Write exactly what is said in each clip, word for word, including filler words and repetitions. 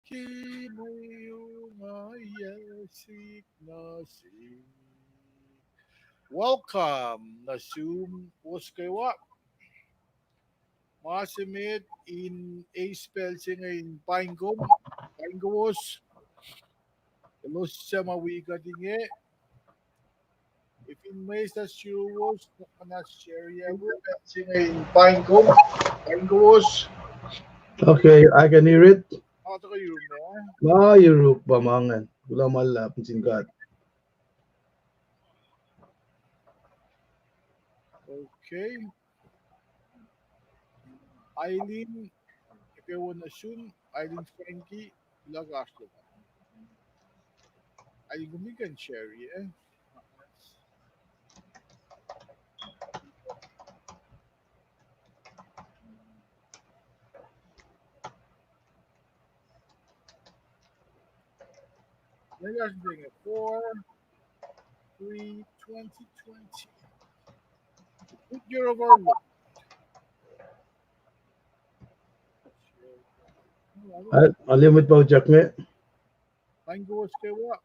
Ke mwe ongaiyac sihk nuh sihk. Welcome nuh sum kowos kwewa. Ma se met in eis pacl se inge in paing kom, paing kowos. Elos suc ma wi kuht inge. If in mwe sasuwos, na share ye, paing kom, paing kowos. Okay, I can hear it. Ma tuhkuh yuruk, eh? Ma yuruk pa ma ingacn. Kuloh ma luhlahp nuh sin God. Okay. Eileen, eke wo nuh sum, Eileen Frankie, kuloh ke oasr lom an. Eileen, kom in kuh in share, eh? Four, three, twenty twenty. Good year of our Lord. Al-, alimit pa ujakme. Paing kowos kwewa.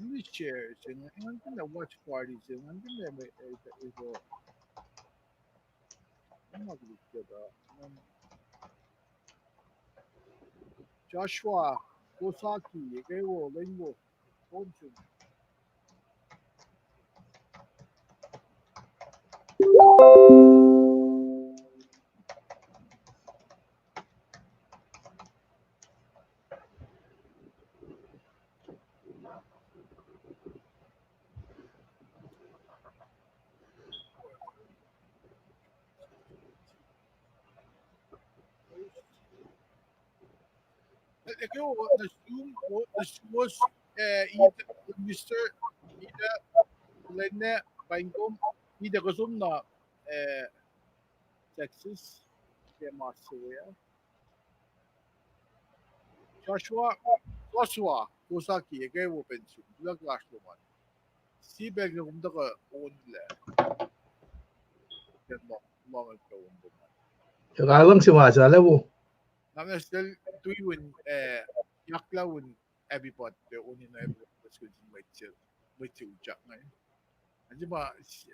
Let me share. Ngan kena watch party se. Ngan kena me, eh, eh, eh, Joshua Kosaki, eke wo, lwen wo. Eke wo nuh sum, wo nuh suwos, eh, Ida, Mister Ida, Lene, paing kom, Ida, kusom na, eh, Texas, ke ma se we ah. Joshua, Joshua Kosaki, eke wo pen sum, kuloh ke oasr lom an. Sipacl ke kom tuhkuh onlac. Ke ma, ma ke on lom an. Eka luhngse ma sal ah wo. Na ma sel tuin, eh, yaklah un happy birthday, on in happy birthday, Wisconsin, mwet se, mwet se utyak ngan. Anzi ma,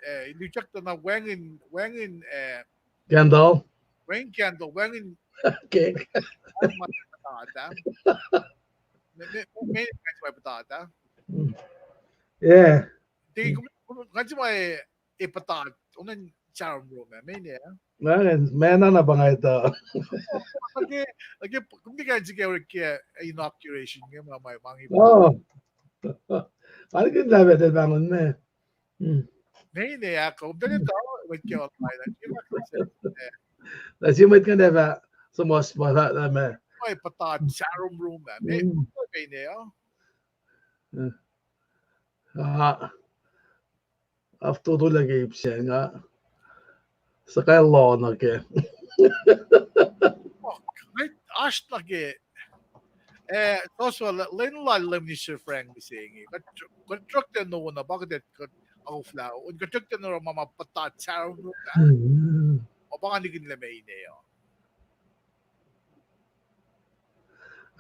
eh, utyak tuh na wacngihn, wacngihn, eh, candle. Wacngihn candle, wacngihn cake. Anzi ma patata. Me, me, me, anzi ma patata. Mm. Yeah. Te, kom, kom, anzi ma, eh, e patat, onan sarom rom ah, mene ah. Na, mena na pa nga etuh. Ake, ake, kom tiac kuh in sike orek ke inauguration inge, ma, ma, ma ngi. Oh. Alkihn lah metal pahngon me. Hmm. Mene ah, kom tiac etuh, mwet ke online ah, ke ma kase. Na si mwet ke nwe pa, suhmuhslah pa lah me. Ma patat, sarom rom ah, me, hmm, mene ah. Hmm. Ah. Af totol ke ip se nga. Suhkac loh nuh ke. Oasr nuh ke. Eh, Joshua, lwen lal Minister Frank mihsenge. Kuht, kuht sruhktuh in oruh na pa kuht, kuht, oh, fla. Kuht sruhktuh in oruh ma, ma patat sarom rom ah. Mm. Ma pa nga nikinlah me ine uh.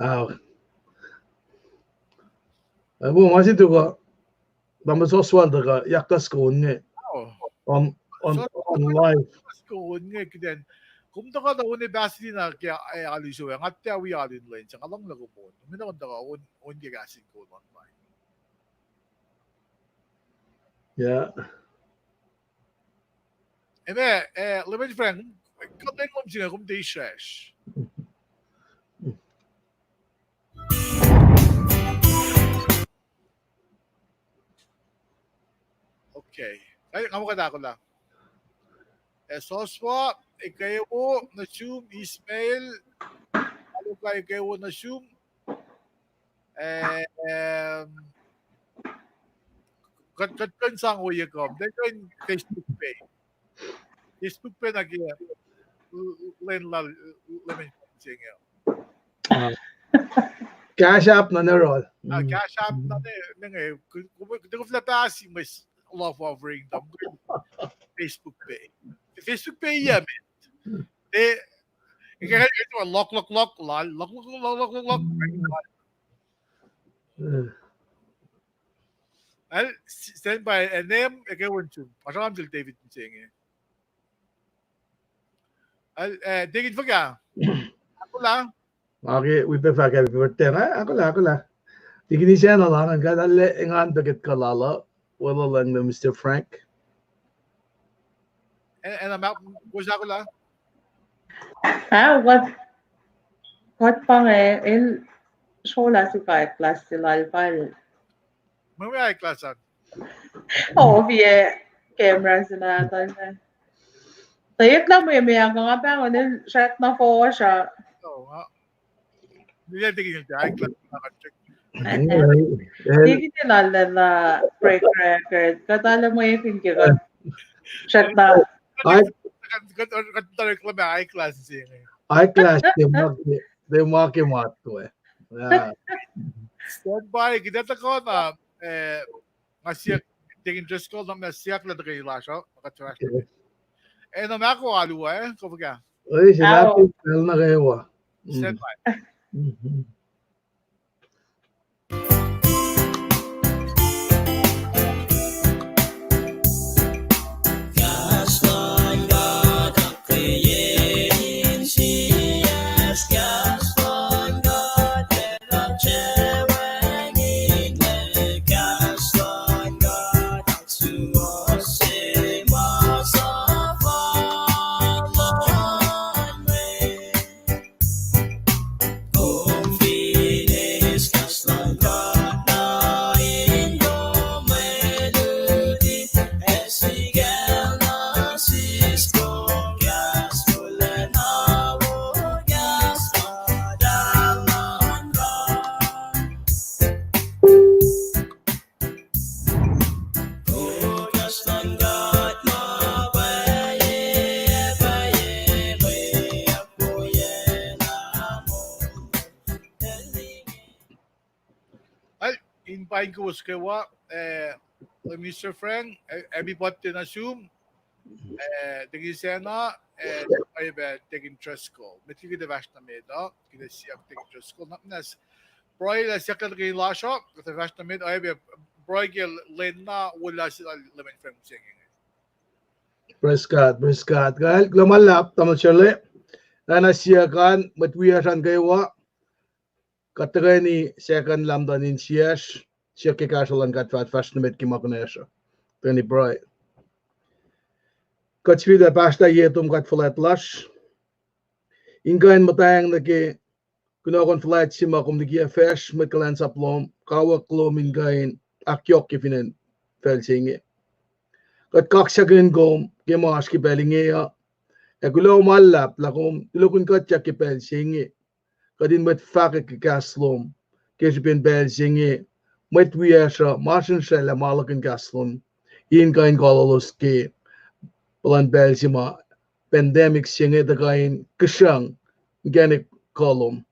Ah. Eh, wo, ma se tuh kuh, tamuhlwel Joshua tuh kuh, yaktas kuh on inge. Oh. On, on, on live. Yaktas kuh on inge, kihtin. Kom tuhkuh tuh on e Pasadena ke, eh, alu se we, nga tiac wi alu in lwen se, nga lohng lah kom on. Mena on tuhkuh on, on ke kahs in kol online. Yeah. Eme, eh, Lemon Frank, kom, kom lwen lom se inge, kom tiac israsr. Okay. Ai, nga muh kuht ahkolah. Eh, Joshua, eke wo nuh sum, Ismail, Aluka, eke wo nuh sum. Eh, em, kuht, kuht kuh in sang ohiyac kom. Then kuh in Facebook page. Facebook page nuh ke, l-, l-, lwen lal, l-, Lemon Frank se inge. Ah. Cash App na ne rol. Ah, mm. Cash App na ne, ne inge, ku-, ku-, ku-, kuht fihlah pahsi mwe s-, love offering tom Facebook page. Facebook page, yeah, man. Te, Eke, eke, lock, lock, lock, lal, lock, lock, lock, lock, lock, lock. Al, stand by, N M, eke wen sum. Asram til David msenge. Al, eh, Deacon fuhkah? Akola. Ake, wi pe fahk happy birthday, eh? Akola, akola. Deacon Isacna lah ngan kuht arlac engan pac kuht kuh lal uh. Weluhlwacng nuh Mister Frank. Eh, eh, na ma, kowos akola? Ah, what, what pa inge, el sola sika class se lal pal. Mwe, mwe class an? Oh, via camera se na tal na. Tayet lah mwe, mwe ang nga pahngon el srackna fosr ah. Oh, ah. Nila tiki nil ta, ai class na kan check. Tiki nil lal na break record. Kuht arlac mwe fin ke kuht srackna. Ai, kuht, kuht, kuht, kuht arlac ma ai class se inge. Ai class se ma ke, se ma ke matwe. Ah. Stand by, kuht ac tuhkuh na, eh, nga siyuck Deacon Driscoll, na ma siyuck lah tuhkweni lasr uh, ma kuht fahsr. Eh, na ma ko alu, eh, ko fuhkah? Oi, se na pal na kwewa. Stand by. Al, in paing kowos kwewa, eh, Mister Frank, eh, happy birthday nuh sum, eh, Deacon Isacna, eh, oacyacpac Deacon Driscoll. Met liki kuht ac fahsr nuh met uh, kuht ac siyuck Deacon Driscoll. Na, na, pruhe lah siyuck lah tuhkweni lasr uh, kuht ac fahsr nuh met, oacyacpac pruhe ke lwen na wolacna se lal Leman Frank msenge. Praise God, praise God. Kal, kuloh ma luhlahp, tamuhlwel Shirley. Nga na siyuck an, mwet wiyacsr an kwewa. Kuht tuhkweni second lamtan insiyacsr, siyuck ke kahsruh luhn God fah fahsr nuh met ke ma kunacsr uh. Tuhkweni pruhe. Kuht sifilpac pahsrtah ye tom God fuhlwact lasr. In kuh in muhtwacng nuh ke kunohkohn fuhlwact se ma kom likiyac facsr, mwet kuhlwacnsap lom, kawuck lom in kuh in ahkyohkye fin acn facl se inge. Kuht kaksakihn kom ke ma oasr ke pacl inge uh, ac kuloh ma luhlahp lah kom tulokihn kuhtyak ke pacl se inge. Kuht in mwet fahkwack ke kahs lom ke srihpen pacl se inge, mwet wiyacsr uh ma srihsraclah ma luhkihn kahs lom in kuh in kalolos ke puhlan pacl se ma pandemic se inge tuhkuh in kihsrucng inkacnek kuh lom.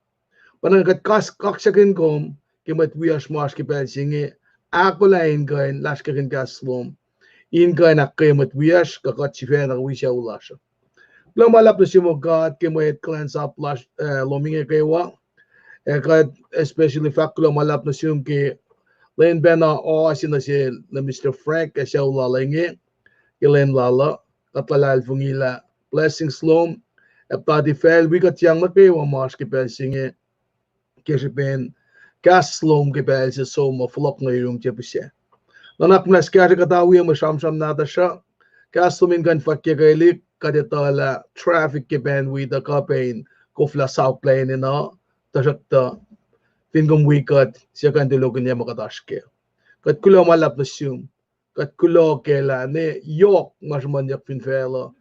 Pa na kuht kaksakihn kom ke mwet wiyacsr ma oasr ke pacl se inge, ahkolah in kuh in lasrkakihn kahs lom in kuh in ahkkweye mwet wiyacsr kuh kuht sifacna wi sucu lasr uh. Kuloh ma luhlahp nuh sum, O God, ke mwet kuhlwacnsap lasr, eh, lom inge kwewa. Ac kuht especially fahk kuloh ma luhlahp nuh sum ke lwen pacna oa se nuh sel Mister Frank ac sucu lal inge ke lwen lal uh. Kuht luhlahlfongi lah blessings lom ac puhtati facl wi kuhtyang nuh kwewa ma oasr ke pacl se inge ke srihpen kahs lom ke pacl se som uh fohlohk nuh yurum tiac pihsac. Nuhnak muhnahs kahsruh kuht awi mwe sramsram nahtuhsr uh, kahs lom in kuh in fwackyuckelihk, kuht etuh lah traffic ke pacl wi tuh kuh pac in koflah sauklah enenuh, tuhsruhktuh fin kom wi kuht, sie kuh in tulokihn ma kuht oasr kac. Kuht kuloh ma luhlahp nuh sum. Kuht kuloh kac lah ne yohk ma sruhmuhnyuck fin facluh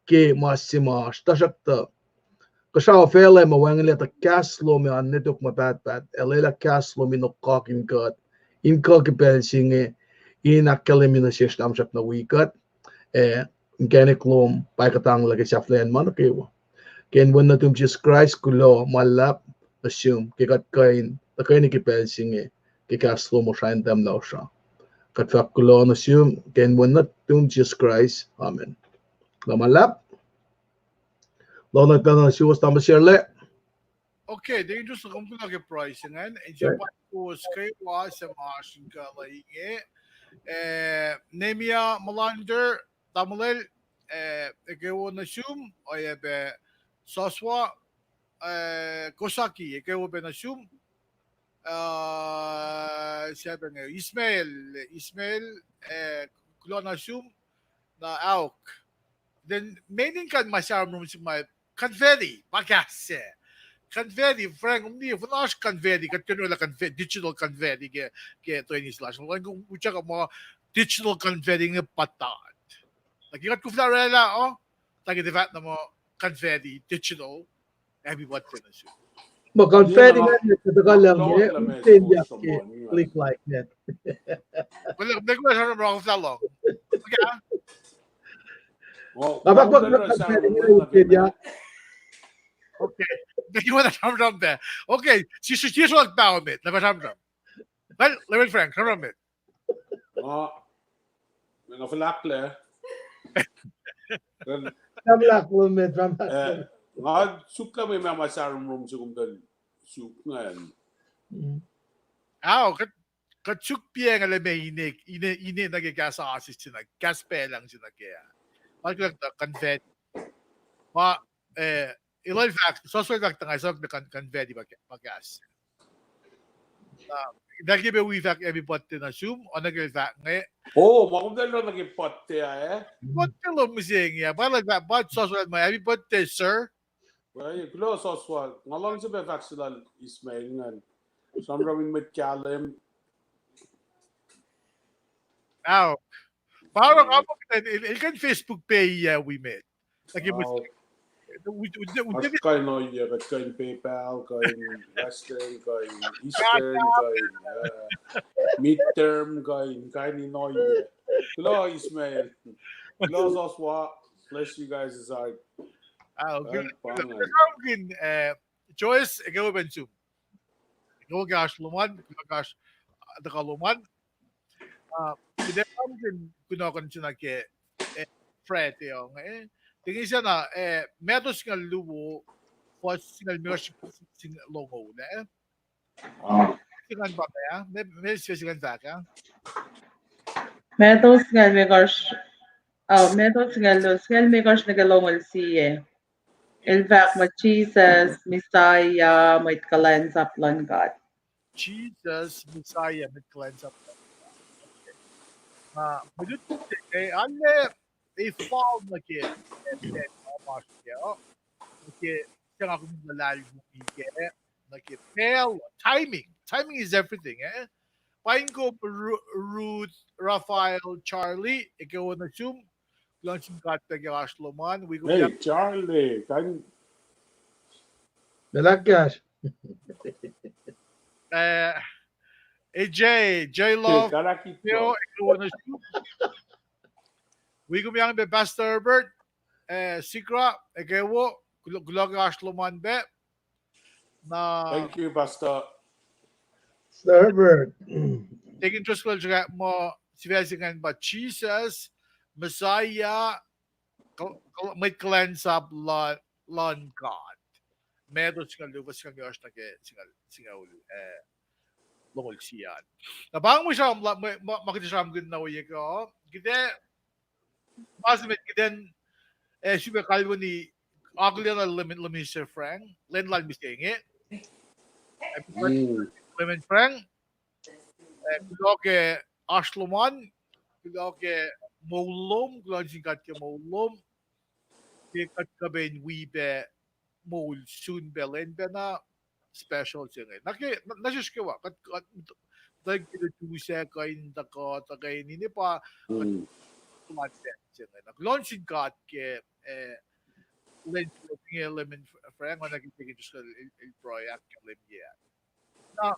ke ma se ma oasr, tuhsruhktuh kuhsrao facluh ma wacngihnlac tuh kahs lom an ne tok ma pahtpaht, ac lwelah kahs lom in okakihn kuht in kuh ke pacl se inge in ahkkahlwemye nuh sesr lah srackna wi kuht, ac inkacnek lom pa kuhtanglah ke sahflahiyacn ma nuh kwewa. Ke inen wen nuhtum Jisus Kraist, kuloh ma luhlahp nuh sum ke kuht kuh in tuhkweni ke pacl se inge ke kahs lom osra in tahmtahel lasr uh. Kuht fahk kuloh nuh sum ke inen wen nuhtum Jisus Kraist. Amen. Kuloh ma luhlahp. Lohnak pacna nuh suwos, tamuhlwel Sharle. Okay, thank you, Joseph. Kom kuloh ke pruhe se ingacn. Inse pa kowos kwewa se ma oasr in kuh lah inge. Eh, Nemia Melander, tamuhlwel, eh, eke wo nuh sum, oacyacpac Soswa, eh, Kosaki, eke wo pac nuh sum. Uh, sepa inge, Ismail, Ismail, eh, kuloh nuh sum, na aok. Then, meaning kuh ma saromrom se ma confetti, pa kahs se. Confetti, Frank, kom liye, fin oasr confetti, kuht kuh in orwaclah confe-, digital confetti ke, ke toeni se lasr. Kom utyak muh digital confetti inge pahtpaht. Like, kuht kuflah orwaclah, oh? Like, the fact na muh confetti, digital, happy birthday nuh sum. Ma confetti ingacn, kuht tuhkuh lah inge, usen yak ke click like that. Well, they go around the wrong fellow. Okay. Nga fahk, fahk, fahk, fahk, fahk, fahk, fahk. Okay. Thank you for the ram ram there. Okay. She, she, she's all about it. Let me ram ram. Well, let me Frank, ram ram it. Ah, nga fahk lah. Ram lah, ram lah. Eh, nga suk lah me ma, ma saromrom se kom tuh suk ingacn. Mm. Ao, kuht, kuht suk piacng lah me ine, ine, ine nuh ke kahs asis se na, kahs pacl se nuh ke. Ma kuh lah confetti. Ma, eh, elos fahk, Soswa el fahk tuh nga suk lah con-, confetti pa ke-, pa kahs. Na, tuh ke pac wi fahk happy birthday nuh sum, oacna ke el fahk inge. Oh, ma kom tuh lah nuh ke birthday ah, eh? Birthday lom mihsenge ah, pa lah, pa Soswa el ma, happy birthday, sir. Well, kuloh Soswa, nga luhngse pac fahk se lal Ismail ingacn. Sramsram in mwet kahlwem. Ao. Pa oruh nga muh kuht in, el, el kuh in Facebook page ah wi met. Like, it was, we, we, we did it. Kuh in ohiyac, kuht kuh in PayPal, kuh in Western, kuh in Eastern, kuh in, uh, midterm, kuh in, kuh in ohiyac. Kuloh Ismail. Kuloh Soswa. Bless you guys' heart. Ao, kuloh. Kuloh, kuloh. Kuloh, kuloh. Joyce, eke wo pac nuh sum. Eke wo ke oasr lom an, kuloh ke oasr, uh, tuhkuh lom an. Ah, kuht ac sramsramkihn kunohkohn se nuh ke, eh, Friday ong, eh. Tiki sacna, eh, Matthew singucul luo, fuhs singucul limekohsr, singucul longoul, eh. Ah. Singucul pa, eh, me, me, singucul fahk, eh. Matthew singucul limekohsr, oh, Matthew singucul luo, singucul limekohsr nuh ke longoul sie. El fahk muh Jesus, Messiah, mwet kuhlwacnsap luhn God. Jesus, Messiah, mwet kuhlwacnsap luhn God. Okay. Na, mwe lutlut se inge, arlac, ac fal nuh ke, eh, eh, ma oasr ke, oh. Nuh ke, se nga kom luhlahlfongi ke, nuh ke pacl, timing. Timing is everything, eh? Paing kom Ru-, Ruth, Raphael, Charlie, eke wo nuh sum, kuloh nuh sin God pac ke oasr lom an, wi kom. Hey, Charlie, kan. Melah kahs. Eh, A J, J Love, Theo, eke wo nuh sum. Wi kom yang pac Pastor Herbert, eh, Sikra, eke wo, kuloh, kuloh ke oasr lom an pac. Na, thank you, Pastor. Pastor Herbert. Tekin Driscoll el srihke muh sifac se ingacn pa Jesus, Messiah, kuhl-, kuhl-, mwet kuhlwacnsap luhn, luhn God. Matthew singucul luo, fuhs singucul limekohsr nuh ke singucul, singucul, eh, longoul sie an. Na pa mwe sram la-, mwe, ma, ma kuht sramsramkihn na ohiyac kuh, kuht ac, ma se met kuht in, eh, sifilpac kalweni akihlen lal Lemon, Lemon Frank, lwen lal mihsenge. Lemon Frank, eh, kuloh ke oasr lom an, kuloh ke moul lom, kuloh nuh sin God ke moul lom, ke kuht kuh pac in wi pac moul sun pac lwen pacna special se inge. Na ke, na, na sesr kwewa, kuht, kuht, kuht ke tu se kuh in tuhkuh, tuhkuh in ine pa, kuht, kuht se inge. Na kuloh nuh sin God ke, eh, lwen se inge Lemon Frank, oacna ke Tekin Driscoll el, el pruhe ahkkahlwemye. Na,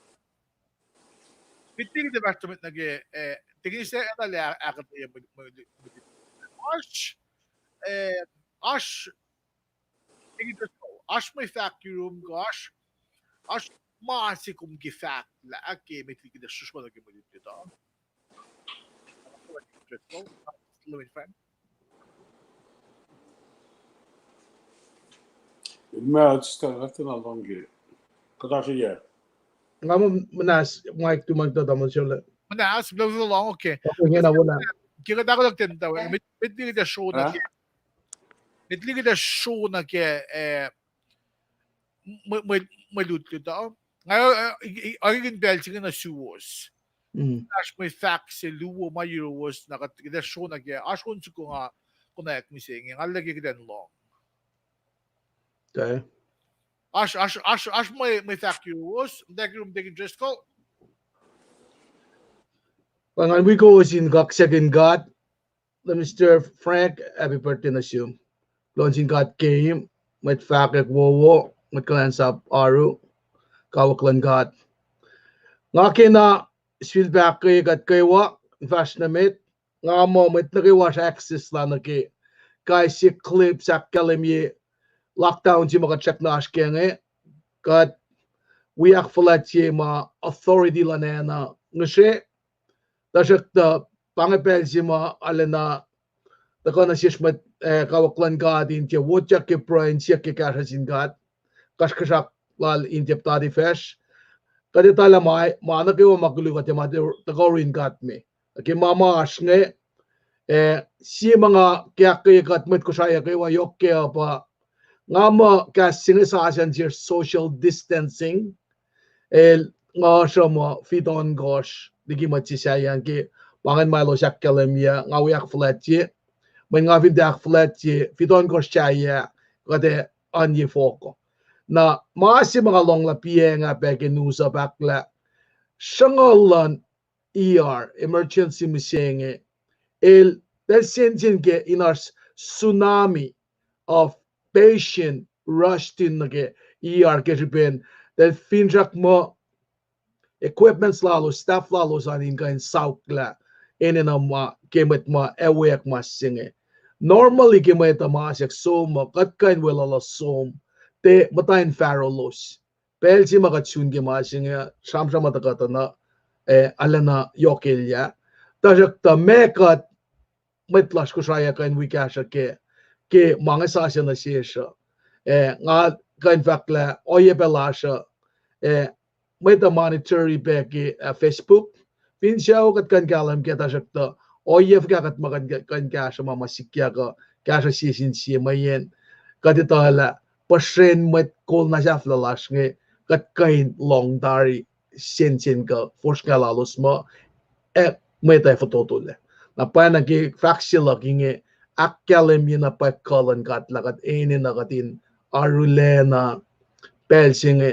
met liki tiac fahsr tuh met nuh ke, eh, Tekin se ena lah ahkuhtweyac mwe, mwe, mwe, oasr, eh, oasr, Tekin Driscoll, oasr mwe fahk yurum kuh oasr, oasr ma se kom ke fahk lah ahkkahlwemye met liki tiac sruhsruhk nuh ke mwe lutlut uh. Driscoll, Lemon Frank. Ma, just, uh, kuht na lohng ke. Kuht oasr, yeah. Nga muh muhnahs mic tu ma tuhtuh ma sole. Muhnahs, pacl se lohng, okay. Okay, ngena wona. Ke kuht ahkolah ten ta, met, met liki kuht ac sro nuh ke. Met liki kuht ac sro nuh ke, eh, mwe, mwe, mwe lutlut uh. Nga, eh, i, i, akihlen pacl se inge nuh suwos. Oasr mwe fahk se luo ma yuruwos na kuht, kuht ac sro nuh ke, oasr on soko nga konwacack mihsenge, nga liki kuht in lohng. Oasr, oasr, oasr, oasr mwe, mwe fahk yuruwos, mtakirum tekin Driscoll. Well, ngan wi kowos in kaksakihn God, Mister Frank, happy birthday nuh sum. Kuloh nuh sin God ke, mwet fahkwack wowo, mwet kuhlwacnsap oaru, kawuck luhn God. Nga kena sifilpac ahkkweye kuht kwewa, in fahsr nuh met, nga muh mwet nuh kwewa oasr access la nuh ke kais sie clips ahkkahlwemye lockdown se ma kuht srackna oasr kac inge, kuht wi ahkfuhlwactye ma authority luhn acn uh ngihsre, tuhsruhktuh pa inge pacl se ma arulacna tuhkuh nuh sesr mwet, eh, kawuck luhn God in tiac wotyak ke pruhe in siyuck ke kahsruh sin God, kasrkuhsrak lal in tiac puhtati facsr. Kuht etuh lah ma, ma nuh kwewa ma koluk uh tiac ma tuhkuh yurin God me. Ke ma ma oasr inge, eh, sie ma nga ke ahkkweye kuht mwet Kosrae uh kwewa yohk kac uh pa, nga muh kahs se inge sasuc nuh sesr social distancing, el nga sruhmuh fitonkosr liki mwet se sahyacn ke, pa ingacn ma elos ahkkahlwemye, nga wi ahkfuhlwactye, mweyen nga fin tiac ahkfuhlwactye, fitonkosr sahyac, kuht ac oan ye fohk uh. Na ma se ma nga lohng lah piacng ah pac ke news uh fahk lah sruhnguhl luhn E R, emergency mihsenge, el, el sensen ke in oasr tsunami of patient rush in nuh ke E R ke srihpen, el finsrak muh equipments lalos, staff lalos an in kuh in sauklah enenuh ma ke mwet ma ac weyuck ma se inge. Normally ke mwet uh ma siyuck som uh, kuht kuh in weluhlah som, tiac muhta in fahsrwelos. Pacl se ma kuht sun ke ma se inge, sramsram uh tuh kuhtuh na, eh, arulacna yohk elyah. Tuhsruhktuh ma kuht mwet lasr Kosrae uh kuh in wi kahsruh kac, ke ma inge sasuc nuh sesr uh, eh, nga kuh in fahk lah ohiyac pac lasr uh, eh, mwet uh monitor-i pac ke, eh, Facebook. Fin sucu kuht kuh in kahlwem kac, tuhsruhktuh ohiyac fuhkah kuht ma kuh in, kuh in kahsruh ma ma sikyak uh, kahsruh sie sin sie mweyen kuht etuh lah puhsren mwet kol na sahflah lasr inge, kuht kuh in lohng tari sensen kuh fosrngah lalos muh, eh, mwet ac fototolac. Na pwacna ke fahk se luhk inge ahkkahlwemye na pwacye kuh luhn God lah kuht enenuh kuht in arulacna pacl se inge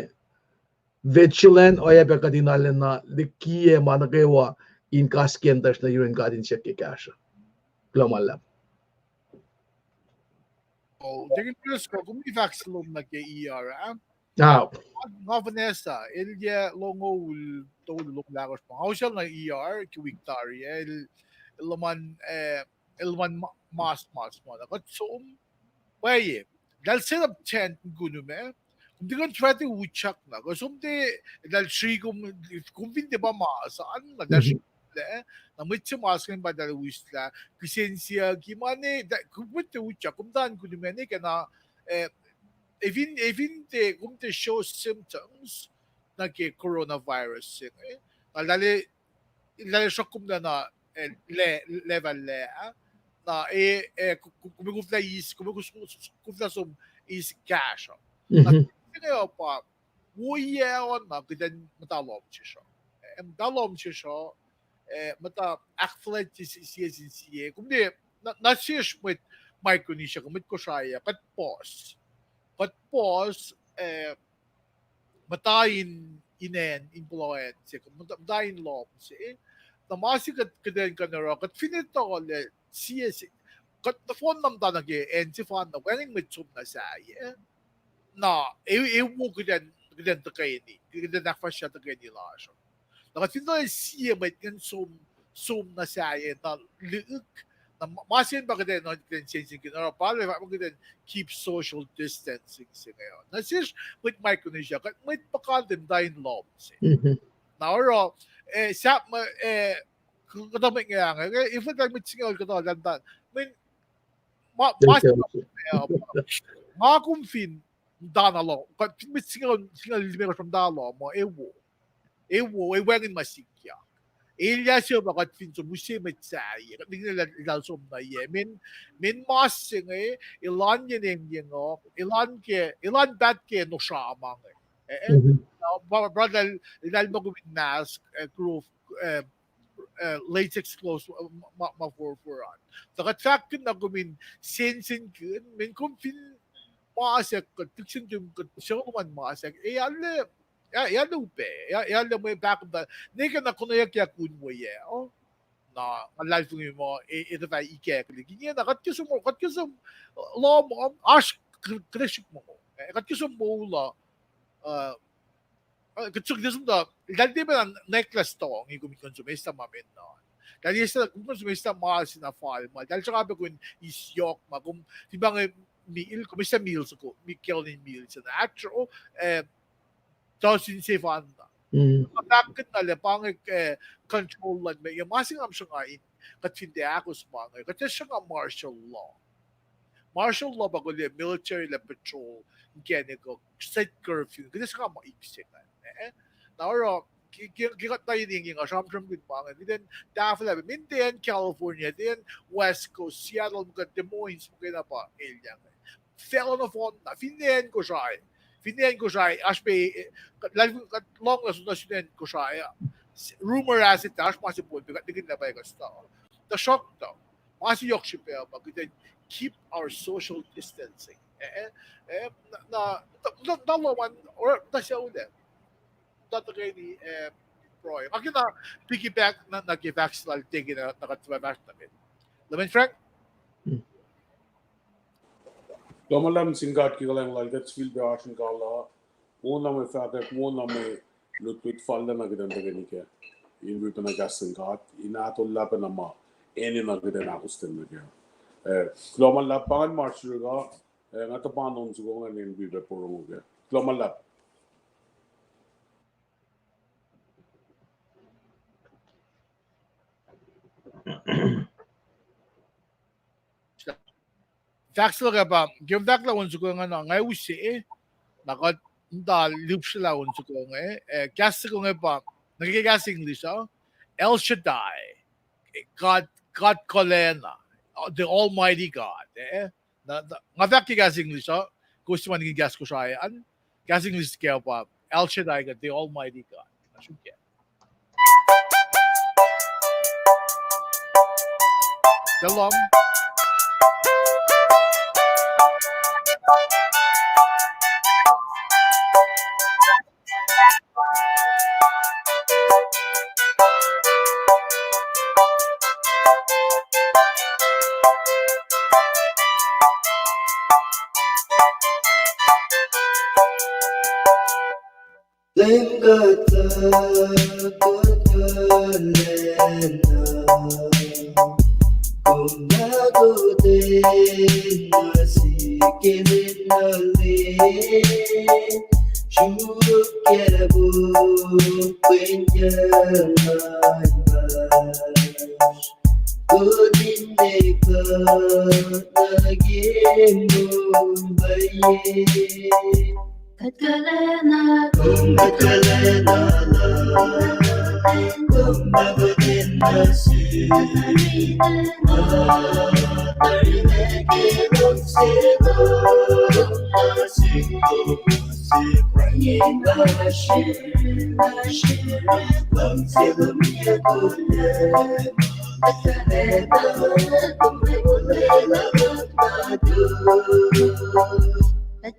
vigilant, oacyacpac kuht in arulacna likiyac ma nuh kwewa in kaskentuhsr nuh yurin God in siyuck ke kahsruh. Kuloh ma luhlahp. Oh, Deacon Driscoll, kom fahk se lom nuh ke E R ah. Nga Vanessa, el yac longoul tolu, longoul ahkosr ma nga usacl nuh E R ke wik tari ah, el, el luhman, eh, el luhman ma-, mas, mas ma na kuht som, pwacye, eltahl set up tent in kunu me, kom tiac kuh in try to utyak na kuh som tiac, eltahl sri kom, kom fin tiac pa mas an, na eltahl sri kom lac, na mwet se mas ingacn pa eltahl uslah, kihsen siyuck ma ne, kom tiac utyak, kom tiac in kunu me ne ke na, eh, efin, efin tiac, kom tiac show symptoms nuh ke coronavirus se inge, na eltahl, eltahl sruhk kom na, na, eh, le-, level lac, na, eh, eh, ku-, ku-, kom koflah eis, kom koflah som eis kahsruh. Na, inge pa, woiyac on na kuht in muhta lohm sesr uh. Eh, muhta lohm sesr uh, eh, muhta ahkfuhlwactye sie sin sie. Kom ne, na, na sesr mwet Micronesia, kuh mwet Kosrae ah, kuht puhs. Kuht puhs, eh, muhta in, in acn, in puhla acn se, muhta, muhta in lohm se. Na ma se kuht, kuht in kuh in oruh, kuht fin etuh lah sie se, kuht nohfohn na muhta nuh ke acn sefanna, wacngihn mwet som na sahyac. Na, e, e wo kuht in, kuht in tuhkweni, kuht in ahkfahsrye tuhkweni lasr uh. Na kuht fin etuh sie mwet ingacn som, som na sahyac, na lihk, na ma, ma se pa kuht in, kuht in sensenkihn, oruh pa lah kuht in keep social distancing se inge uh. Na sesr mwet Micronesia, kuht mwet puhkantwen muhta in lohm se. Na oruh, eh, sahp ma, eh, kuhtuh mwet inge, eh, if kuht mwet singucul kuhtuh lanta, mweyen ma, ma, nga kom fin muhta na lohm, kuht fin mwet singucul, singucul limekohsr muhta lohm uh, ewo. Ewo, e wacngihn ma sikyak. Elyah se pa kuht fin som use mwet sahyac, kuht nihkihn eltahl som nuh yac. Mweyen, mweyen mas se inge, elan yen engyeng uh, elan ke, elan paht ke no sramsram inge. Eh, eh. Mhm. Na, pa, pa eltahl, eltahl muh kom in mask, eh, Grove, eh, eh, latex clothes, eh, ma, ma, ma forfor an. Tuh kuht fahkkihn na kom in sensenkihn, mweyen kom fin masack, kuht lihksreni kom, kuht suc luhman masack, eh, arlac, eh, arlac upac, eh, arlac mwe pahkomuhta, ne ke na konweyuckyak un weyac, oh? Na, nga luhlahlfongi muh, eh, eh, tuh fah ikackihn liki. Ingena, kuht ke som, kuht ke som, eh, lohm, um, oasr, kuht, kuht srihk mongo. Eh, kuht ke som moul uh, uh, Uh, kuht suk, kuht som tuh, eltahl tiac pacna necklace tong, eh, kom in kuh in som eslah ma met na. Eltahl eslah, kom kuh in som eslah ma se na fal ma. Eltahl sruhnga pac kom in eis yohk ma, kom, fin pa inge meal, kom eslah meal soko, mi kelin meal se na. Actual, eh, tuh sin sefanna. Mm. Kuht ahkkuhna lah pa inge, eh, control luhn me, ya ma se nga sruhnga in, kuht fin tiac ahkos ma inge, kuht tiac sruhnga martial law. Martial law pa kol military lah patrol, inkacnek uh, set curfew, kuht tiac sruhnga ma ip se ingacn, eh? Na oruh, ke, ke, ke kuht na in engyeng uh sramsramkihn ma inge, kuht in tahfwelah pac, mweyen tiac acn California, tiac acn West Coast, Seattle, muhkwena Des Moines, muhkwena pa elyah inge. Facluh nohfohn na, finne acn Kosrae, finne acn Kosrae, oasr pac, eh, kuht, kuht lohng nuh sun acn Kosrae uh. Rumor has it, oasr ma se Pohnpei, kuht nihkihn lah pa ekuh stuh. Tuhsruhktuh, ma se yohk srihpac pa kuht in keep our social distancing. Eh, eh, eh, na, na, na, na lohm an, oruh, na sucu lac. Na tuhkweni, eh, pruhe. Nga ke na piggyback na, na ke fahk se lal Teke na, na kuht fahsr nuh met. Lemen Frank? Kuloh ma luhlahp sin God ke kuhlwacng lal, kuht sifilpac oasr in kal uh, wona mwe fahkwack, wona mwe lutlut fal na kuht in tuhkweni kac. In wi pacna kahs luhn God, in ahtolah pacna ma enenuh kuht in ahkostwen nuh kac. Eh, kuloh ma luhlahp, pa ngan Marshall uh, eh, nga tuhpan on soko ingacn in wi pac porongo kac. Kuloh ma luhlahp. Fahk se luhk ah pa, ke fahk lah on soko ingacn, nga use, na kuht muhta lihpsrelah on soko inge, eh, kahs soko inge pa, nuh ke kahs English uh, El Shaddai, God, God Kolena, uh, the Almighty God, eh? Na, na, nga fahk ke kahs English uh, kowos sifacna kahs Kosrae an, kahs English kac pa, El Shaddai, God, the Almighty God. Na sruhmuhn kac. Shalom. Leum God, God Kolena, kom na kotwen na sikinin nale, sruok kacpokwen yanglah, kotwen ne kuh nuh ke moul pwacye. Kuht kuhlacna, kom kuht kuhlacna, kom na kotwen na sikinin nale, kom na kotwen na sikinin nale,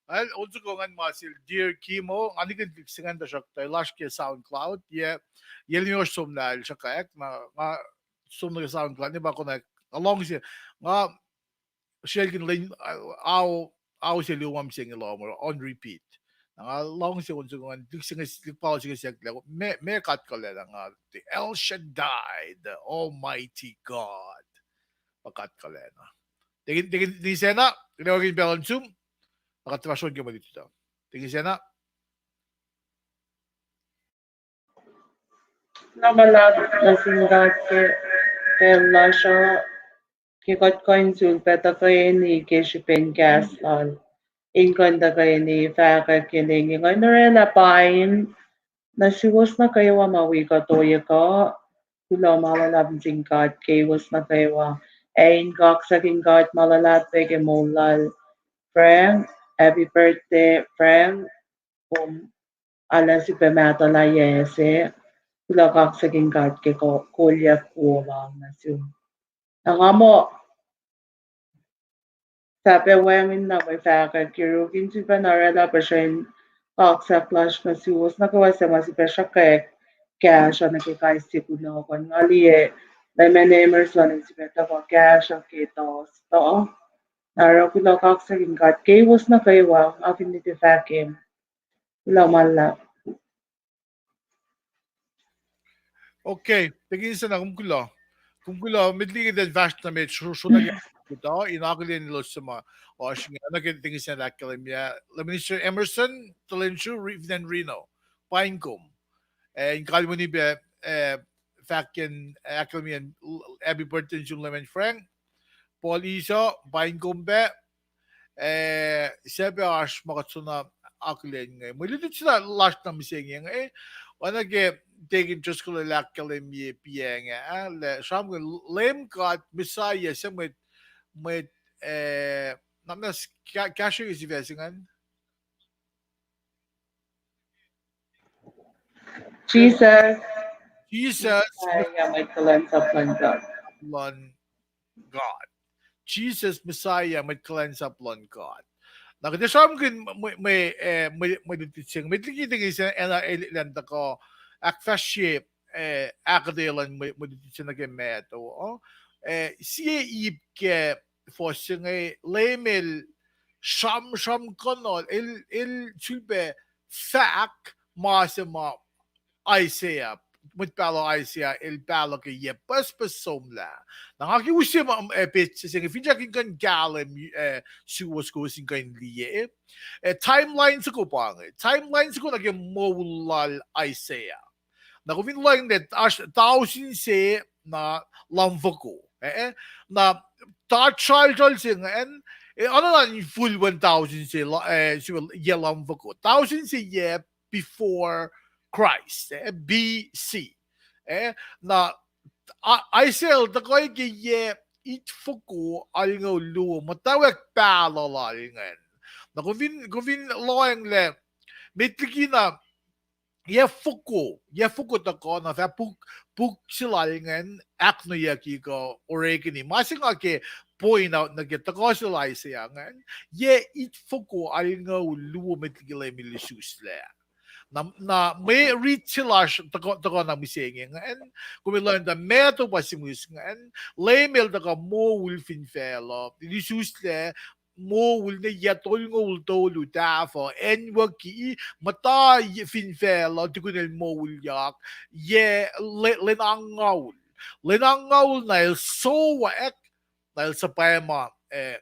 Well, on soko ingacn ma sel Dear Kimo, nga nikihn lihk se ingacn tuhsruhktuh lasr ke SoundCloud, yac, yac limekohsr somlah el sruhkwack, na nga som nuh ke SoundCloud, ne pa konwacack, nga luhngse, nga srwaclkihn lwen, ao, ao se luo ma mihsenge lohm on repeat. Na nga luhngse on soko ingacn, lihk se inge, lihk pahluh se inge siyuck lah, meac, meac God kuhlwacna? Nga, the El Shaddai, the Almighty God. Pa God kuhlwacna. Tekin, tekin, tekin sacna, kuloh ke pacl uh sum, na kuht fahsr on ke mwe lutlut uh. Tekin sacna. Na ma luhlahp nuh sin God ke pacl lasr uh, ke kuht kuh in sulpac tuhkweni ke srihpen kahs lal, in kuh in tuhkweni fahkwack ke lwen inge, nga orwaclah paing nuh suwos nuh kwewa ma wi kuht ohiyac kuh. Kuloh ma luhlahp nuh sin God keiwos nuh kwewa. Ac in kaksakin God ma luhlahp ke moul lal Frank. Happy birthday, Frank. Kom arlac sifilpac mahtuh lah yac se. Kuloh, kaksakin God ke ko-, kolyuck wo lal nuh sum. Na nga muh fahpac wacngihn na mwe fahkwack yuruk, in sifilpac orwaclah puhsren kaksak lasr nuh suwos nuh kwewa suc ma sifilpac sruhkwack kahsruh uh nuh ke kais sie kunohkohn. Nga liye Leman Emerson in sifilpac tuhkuh kahsruh ke Thursday. Na oruh kuloh, kaksakin God keiwos nuh kwewa, nga fin nite fahk em. Kuloh ma luhlahp. Okay, tekin sacna, kom kuloh. Kom kuloh, met liki kuht in fahsr nuh met, sro-, sro nuh ke kuhtuh, in akihlen elos suc ma oasr inge, nuh ke tekin sacna ahkkahlwemye, Leman Emerson, Tulenshu, Re-, fin acn Reno. Paing kom. Eh, in kalweni pac, eh, fahk in, eh, ahkkahlwemye, happy birthday nuh sum Leman Frank. Paul Iso, paing kom pac. Eh, suc pac oasr ma kuht soenna akihlen inge. Mwe lutlut se lasr na mihsenge inge, eh, oacna ke tekin Driscoll el ahkkahlwemye piac inge, ah, lah sramsramkihn Leum God, Messiah, suc mwet, mwet, eh, na, na s-, ka-, kahsruh ke sifac se ingacn. Jesus. Jesus. Messiah, mwet kuhlwacnsap luhn God. Luhn God. Jesus Messiah, mwet kuhlwacnsap luhn God. Na kuht ac sramsramkihn mwe, mwe, eh, mwe, mwe lutlut se inge. Met liki tekin sacna el, el tuhkuh ahkfahsrye, eh, ahkuhtweyac luhn mwe, mwe lutlut se nuh ke mahtuh, uh. Eh, sie ip ke fuhs se inge, Leum el sramsramkihn, el, el sulpac fahk ma se ma Isaiah, mwet pahluh Isaiah el pahluh ke yac pucspucs somlah. Na nga ke use ma, eh, petsac se inge, finsrak in kuh in kahlwem, eh, suwos kowos in kuh in liye. Eh, timeline soko pa inge. Timeline soko nuh ke moul lal Isaiah. Na kom fin lohng lah oasr tausin se na lumfoko. Eh, eh. Na Tohkohsrah se ingacn, eh, oacna in full one thousand se, eh, yac lumfoko. Thousand se yac before Christ, eh, B C. Eh, na, Isaiah el tuhkuh ke yac itfoko alngoul luo, muhtwacwacack pahluh lal ingacn. Na kom fin, kom fin lohacng lah met liki na yac foko, yac foko tuhkuh na fah puk, puk se lal ingacn ahknweyucki kuh orekeni. Ma se nga ke point out nuh ke tuhkuh sel Isaiah ingacn, yac itfoko alngoul luo met liki Leum el isuslac. Na, na mwe riti se lasr tuhkuh na mihsenge ingacn, kom in lohacng tuh Matthew pa simihs ingacn, Leum el tuhkuh moul fin facluh, el isuslac moul ne yac tolngoul tolu tahfuh, acnwucki, muhta fin facluh tukun el moulyak, yac lwen angngaul. Lwen angngaul na el sowack, na el suhpwacma, eh,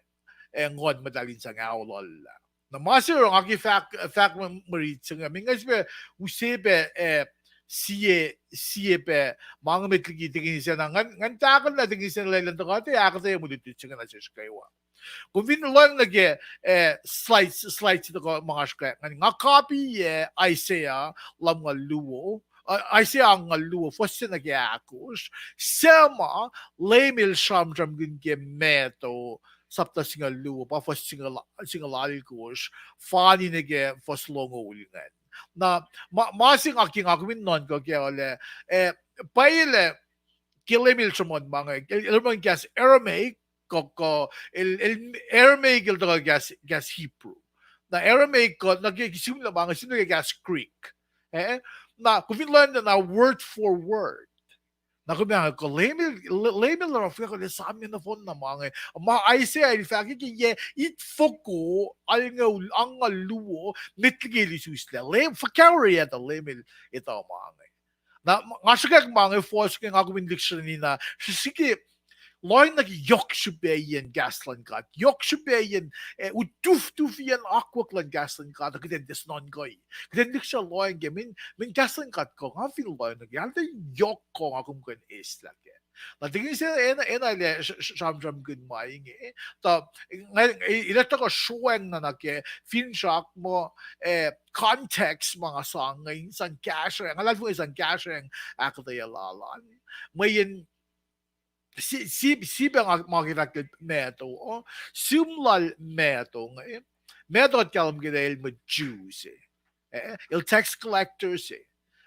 eh, Nguhn Muhtahl in sang aollah. Na ma se oruh nga ke fahk, fahk mwe riti se inge, nga sifilpac use pac, eh, sie, sie pac, ma inge met liki tekeni sacna, ngan, ngan tahkuhllah tekeni sacna lwelah in tuhkuh, tiac ahkuhtweyac mwe lutlut se inge nuh sesr kwewa. Kom fin lohacng nuh ke, eh, slides, slides se tuhkuh ma nga srihke, ngan nga copy-yac Isaiah lumngaul luo, Isaiah angngaul luo, fuhs se nuh ke ahkosr, suc ma Leum el sramsramkihn ke Matthew sapta singucul luo, pa fuhs singucul alkosr, fani nuh ke fuhs longoul ingacn. Na, ma, ma se nga ke nga kom in nuhnkuh kac lah, eh, pwacye lah ke Leum el sruhmuhn ma inge, el, el sruhmuhn kahs Aramaic, kuh, kuh, el, el, Aramaic el tuhkuh kahs, kahs Hebrew. Na Aramaic kuh, na ke, ke sihmlac ma inge, sihmlac ke kahs Greek. Eh? Na, kom fin lohacng na word for word. Na kom ac, kuh Leum el, Leum el oruh fahk lah esam nohfohn na ma inge. Ma Isaiah el fahk ke yac itfoko alngoul, angngaul luo, met liki el isuslac. Leum, fuhkah oreac tuh Leum el etuh ma inge. Na, nga sruhkwack ma inge fuhs ke nga kom in lihksreni na, srihsrihk, lohacng nuh ke yohk srihpaciyacn kahs luhn God. Yohk srihpaciyacn, eh, utuftufiyacn akwuck luhn kahs luhn God, kuht in tiac nuhnkuh. Kuht in lihksreni lohacng ke, min, min kahs luhn God kuh, nga fin lohacng nuh ke, alta yohk kuh nga kom kuh in eislah kac. Na tekeni se ena, ena lah sramsramkihn ma inge. Tuh, nga, elah tuhkuh sroacng na nuh ke, finsrak muh, eh, context ma nga sang inge, in sang kahsrweacng, nga luhlahlfongi sang kahsrweacng ahkuhtweyac lal an. Mweyen, si, si, sip ma ke fahk Matthew, uh, sihm lal Matthew inge, Matthew kuht kahlwem ke lah el mwet Jew se. Eh, el tax collector se.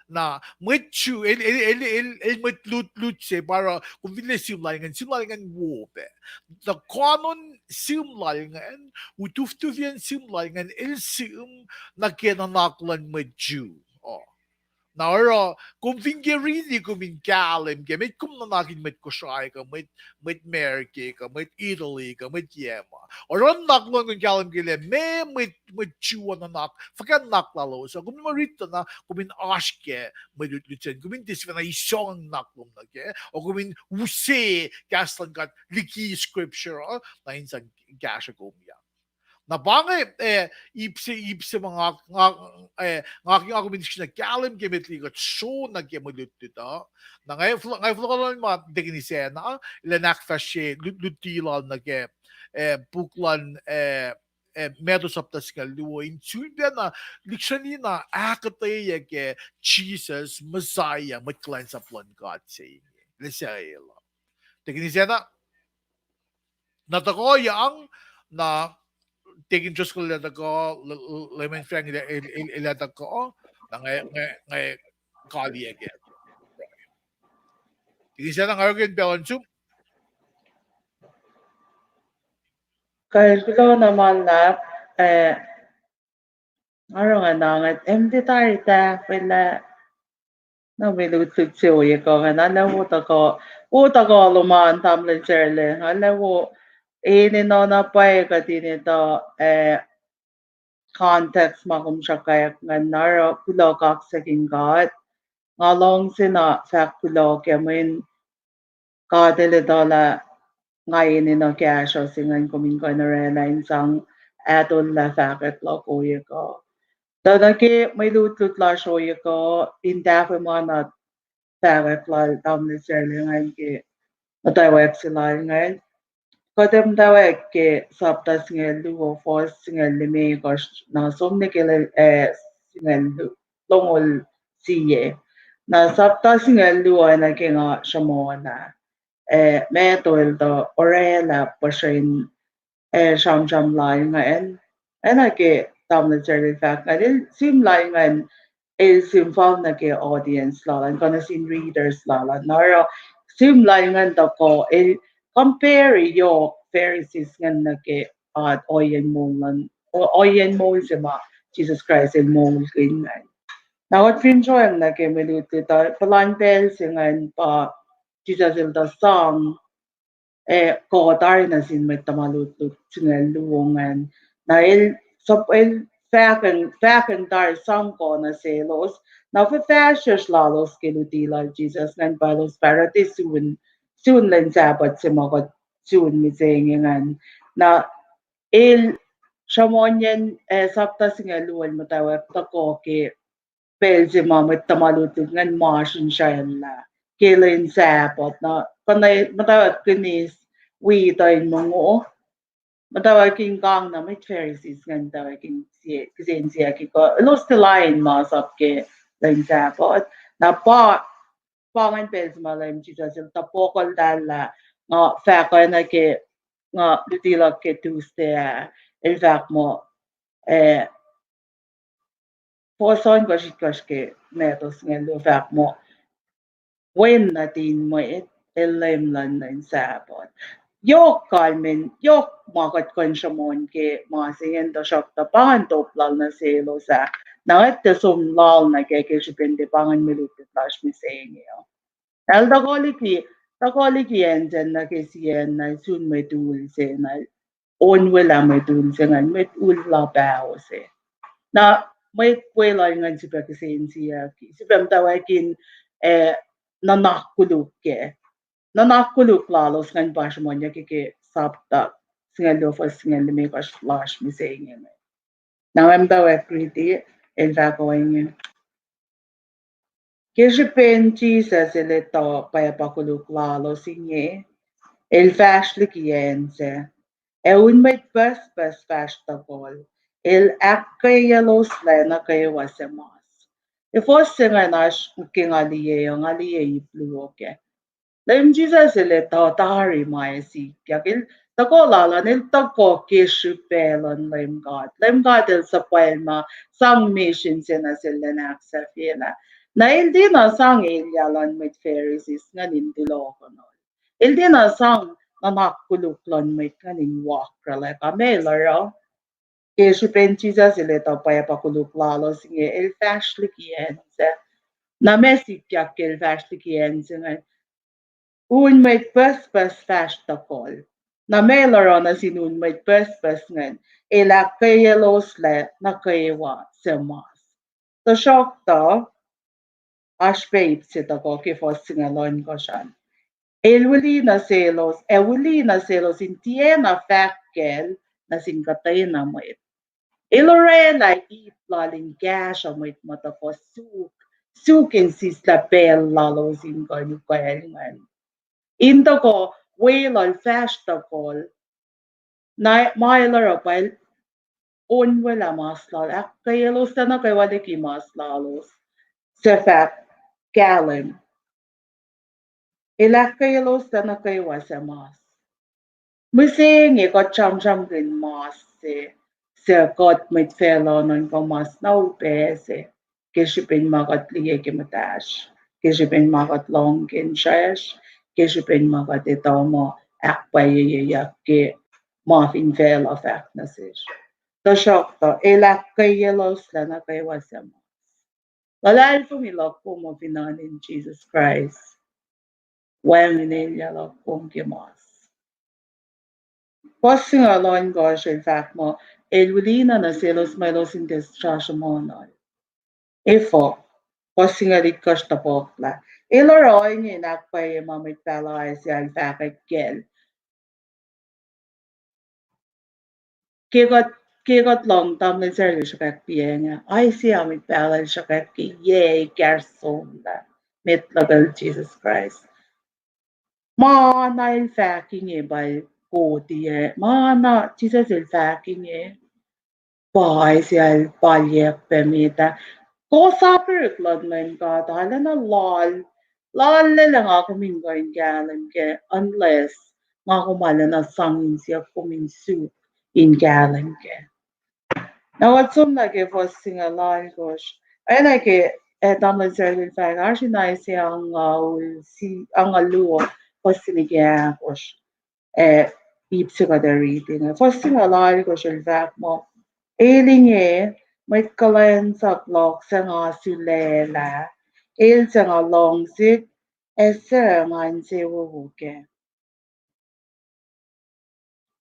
Na, mwet Jew, el, el, el, el, el mwet lutlut se, pa oruh, kom fin liye sihm lal ingacn, sihm lal ingacn wo pac. Tuh koanon sihm lal ingacn, utuftufiyacn sihm lal ingacn, el sihm nuh ke nuhnak luhn mwet Jew. Na oruh, kom fin ke riti kom in kahlwem ke, met kom nuhnak in mwet Kosrae kuh, mwet, mwet America kuh, mwet Italy kuh, mwet yac ma. Oruh nuhnak luhn kom kahlwem ke lah, meac mwet, mwet Jew uh nuhnak, fuhkah nuhnak lalos uh. Kom in ma riti na, kom in oasr ke mwe lutlut sacn, kom in tiac sifacna isong nuhnak lom nuh kac, uh, kom in use kahs luhn God liki scripture uh, na in sang kahsruh kom ya. Na pa inge, eh, ip se, ip se ma nga, nga, eh, nga ke nga kom in sifacna kahlwem ke met liki kuht sro nuh ke mwe lutlut uh. Na nga, nga fohlohkohn ma tekeni sacna, elan ahkfahsrye lut, luti lal nuh ke, eh, puk luhn, eh, eh, Matthew sapta singucul luo, in sulpacna, lihksreni na ahkuhtweyac ke Jesus, Messiah, mwet kuhlwacnsap luhn God se inge. Lihksreni el. Tekeni sacna, na tuhkuh yang, na tekeni Driscoll el tuhkuh, Layman Frank el, el, el tuhkuh, na nga, nga, nga kaliyac kac. Tekeni sacna nga orekmakihn pacl uh in sum. Kal kuloh na ma luhlahp, eh, nga oruh nga na nga empty tari tahfwelah, na mwe lutlut se ohiyac kuh nga na lah wo tuhkuh, wo tuhkuh lom an tamuhlwel Sarle, nga lah wo enenuh na pwacye kuht in etuh, eh, context ma kom sruhkwack ingacn, na oruh kuloh kaksakihn God. Nga luhngse na fahk kuloh ke mweyen God El etuh lah nga enenuh kahsruh se ingacn kom in kuh in orwaclah in sang ahtolah fahkwack luhk ohiyac kuh. Tuh nuh ke mwe lutlut lasr ohiyac kuh, in tahfwelah ma na fahkwack lal tamuhlwel Sarle ingacn ke muhtwacwacack se lal ingacn. Kuht muhtwacwacack ke sapta singucul luo, fuhs singucul limekohsr, na som nuh ke, eh, singucul lu-, longoul sie. Na sapta singucul luo oacna ke nga sruhmuhn ah, eh, Matthew el tuh orwaclah puhsren, eh, sramsram lal ingacn. Oacna ke tamuhlwel Sarah el fahk ingacn, el sihm lal ingacn, el sihm fal nuh ke audience lal an, kuh nuh sin readers lal an. Na oruh sihm lal ingacn tuhkuh, el compare yohk Pharisees ingacn nuh ke, ah, ohiyacn moul an, o-, ohiyacn moul se ma Jisus Kraist el moulkihn ingacn. Na kuht fin sroang nuh ke mwe lutlut uh, puhlan pacl se ingacn pa Jisus el tuh sang, eh, kuh tari nuh sin mwet tuhma lutlut singucul luo ingacn. Na el, sap-, el fahkacng, fahkacng tari sang kuh nuh selos. Na fuhfahsryucsr lalos ke luti lal Jisus ingacn pa elos fah oruh sun, sun lwen Sahpuht se ma kuht sun mihsenge ingacn. Na el sruhmuhnyacn, eh, sapta singucul luo el muhtwacwacack tuhkuh ke pacl se ma mwet tuhma lutlut ingacn masr insraelah ke lwen Sahpuht. Na kuh na muhtwacwacack kihnis wi tuh in mongo, muhtwacwacack in kang na mwet Pharisees ingacn muhtwacwacack in sie, kihsen siyuck kuh elos tiac lain masap ke lwen Sahpuht. Na pa, pa ingacn pacl se ma Leum Jisus el tuh pohkuhltahllah, nga fahk oacna ke, nga luti luhk ke Tuesday ah, el fahk muh, eh, fuhs ohnkohsr itkohsr ke Matthew singucul luo fahk muh, Wen nuhtin mwet el Leum luhn lwen Sahpuht. Yohk kalmacn, yohk ma kuht kuh in sruhmuhn ke ma se ingacn, tuhsruhktuh pa ingacn top lal nuh selos ah. Na kuht tiac som lal nuh kac ke srihpen tiac pa ingacn mwe lutlut lasr mihsenge uh. El tuhkuh liki, tuhkuh liki acn sacn nuh ke sie acn na sun mwet ul se na, onwelah mwet ul se ingacn, mwet ul la paho se. Na mwet weluhl ingacn sifilpac kihsen siyuck, sifilpac muhtwacwacack in, eh, nuhnak koluk kac. Nuhnak koluk lalos ingacn pa sruhmuhnyuck ke, ke sapta singucul luo fuhs singucul limekohsr lasr mihsenge inge. Na nga muhtwacwacack riti, el fahk ohinge. Ke srihpen Jisus el etuh pwacpa koluk lalos inge, el fahsr liki acn sac, ac un mwet pucspucs fahsr tohkohl, el ahkkweyeloslac nuh kwewa suc mas. Efuh se ingacn oasr ke nga liye, nga liye ip luo kac. Leum Jisus el etuh tari ma ac sikyak. El tuhkuh lal an, el tuhkuh ke srihpac luhn Leum God. Leum God el suhpwacma sang misin se nuh sel in ahksahfyelah. Na el tiacna sang elyah luhn mwet Pharisees ingacn in tulokunuhl. El tiacna sang nuhnak koluk luhn mwet ingacn in wakraclah. Ka ma el oruh, ke srihpen Jisus el etuh pwacpa koluk lalos inge, el fahsr liki acn sac. Na ma sikyak ke el fahsr liki acn sac ingacn, un mwet pucspucs fahsr tohkohl. Na ma el oruh nuh sin un mwet pucspucs ingacn, el ahkkweyeloslac nuh kwewa suc mas. Tuhsruhktuh, oasr pac ip se tuhkuh ke fuhs singucul ohnkohsr an. El wili nuh selos, ac wili nuh selos in tiacna fahk kacl nuh sin kuhtwena mwet. El orwaclah ip lal in kahsruh mwet muh tuhkuh suk, suk in sislah pacl lalos in kuh in ukwacl ingacn. In tuhkuh weluhl fahsr tohkohl, na ma el oruh pa el onwelah mas lal, ahkkweyeloslac nuh kwewa liki mas lalos suc fahk kahlwem. El ahkkweyeloslac nuh kwewa suc mas. Mihsenge kuht sramsramkihn mas se, suc kuht mwet facluh nuhnkuh mas na upac se, ke srihpen ma kuht liye ke muhtahsr, ke srihpen ma kuht lohng ke insracsr, ke srihpen ma kuht etuh muh ahkpwacyeyuck ke ma fin facluh fahk nuh sesr. Tuhsruhktuh el ahkkweyeloslac nuh kwewa suc mas. Luhlahlfongi luhk kom fin acn in Jisus Kraist, wacngihn elyah luhk kom ke mas. Fuhs singucul ohnkohsr el fahk muh, el wilina nuh selos ma elos in tiac srasruhmuhnuhl. Efuh? Fuhs singucul itkohsr tohpuhklah, el oruh ohinge in ahkpwacye ma mwet pahluh Isaiah el fahkwack kacl. Ke kuht, ke kuht lohng tamuhlwel Sarah el sruhkwack piacng ah, Isaiah mwet pahluh el sruhkwack ke yac ekahsr somlah met luhkel Jisus Kraist. Ma na el fahk inge pa el koti ah. Ma na Jisus el fahk inge, pa ac sel palyuck pac met ah. Kowos apirk luhn Leum God arulacna loal, loal lwelah nga kom in kuh in kahlwem kac, unless nga kom arulacna sang insiyuck kom in suk in kahlwem kac. Na kuht som nuh ke fuhs singucul alkosr. Oacna ke, eh, tamuhlwel Sarah el fahk, oasr in Isaiah angngaul si-, angngaul luo, fuhs singucul ahkosr, eh, ip se kuht ac riti inge. Fuhs singucul alkosr el fahk muh, el inge, mwet kuhlwacnsap luhk suc nga sulaclah, el suc nga luhngse, ac suc nga insewowo kac.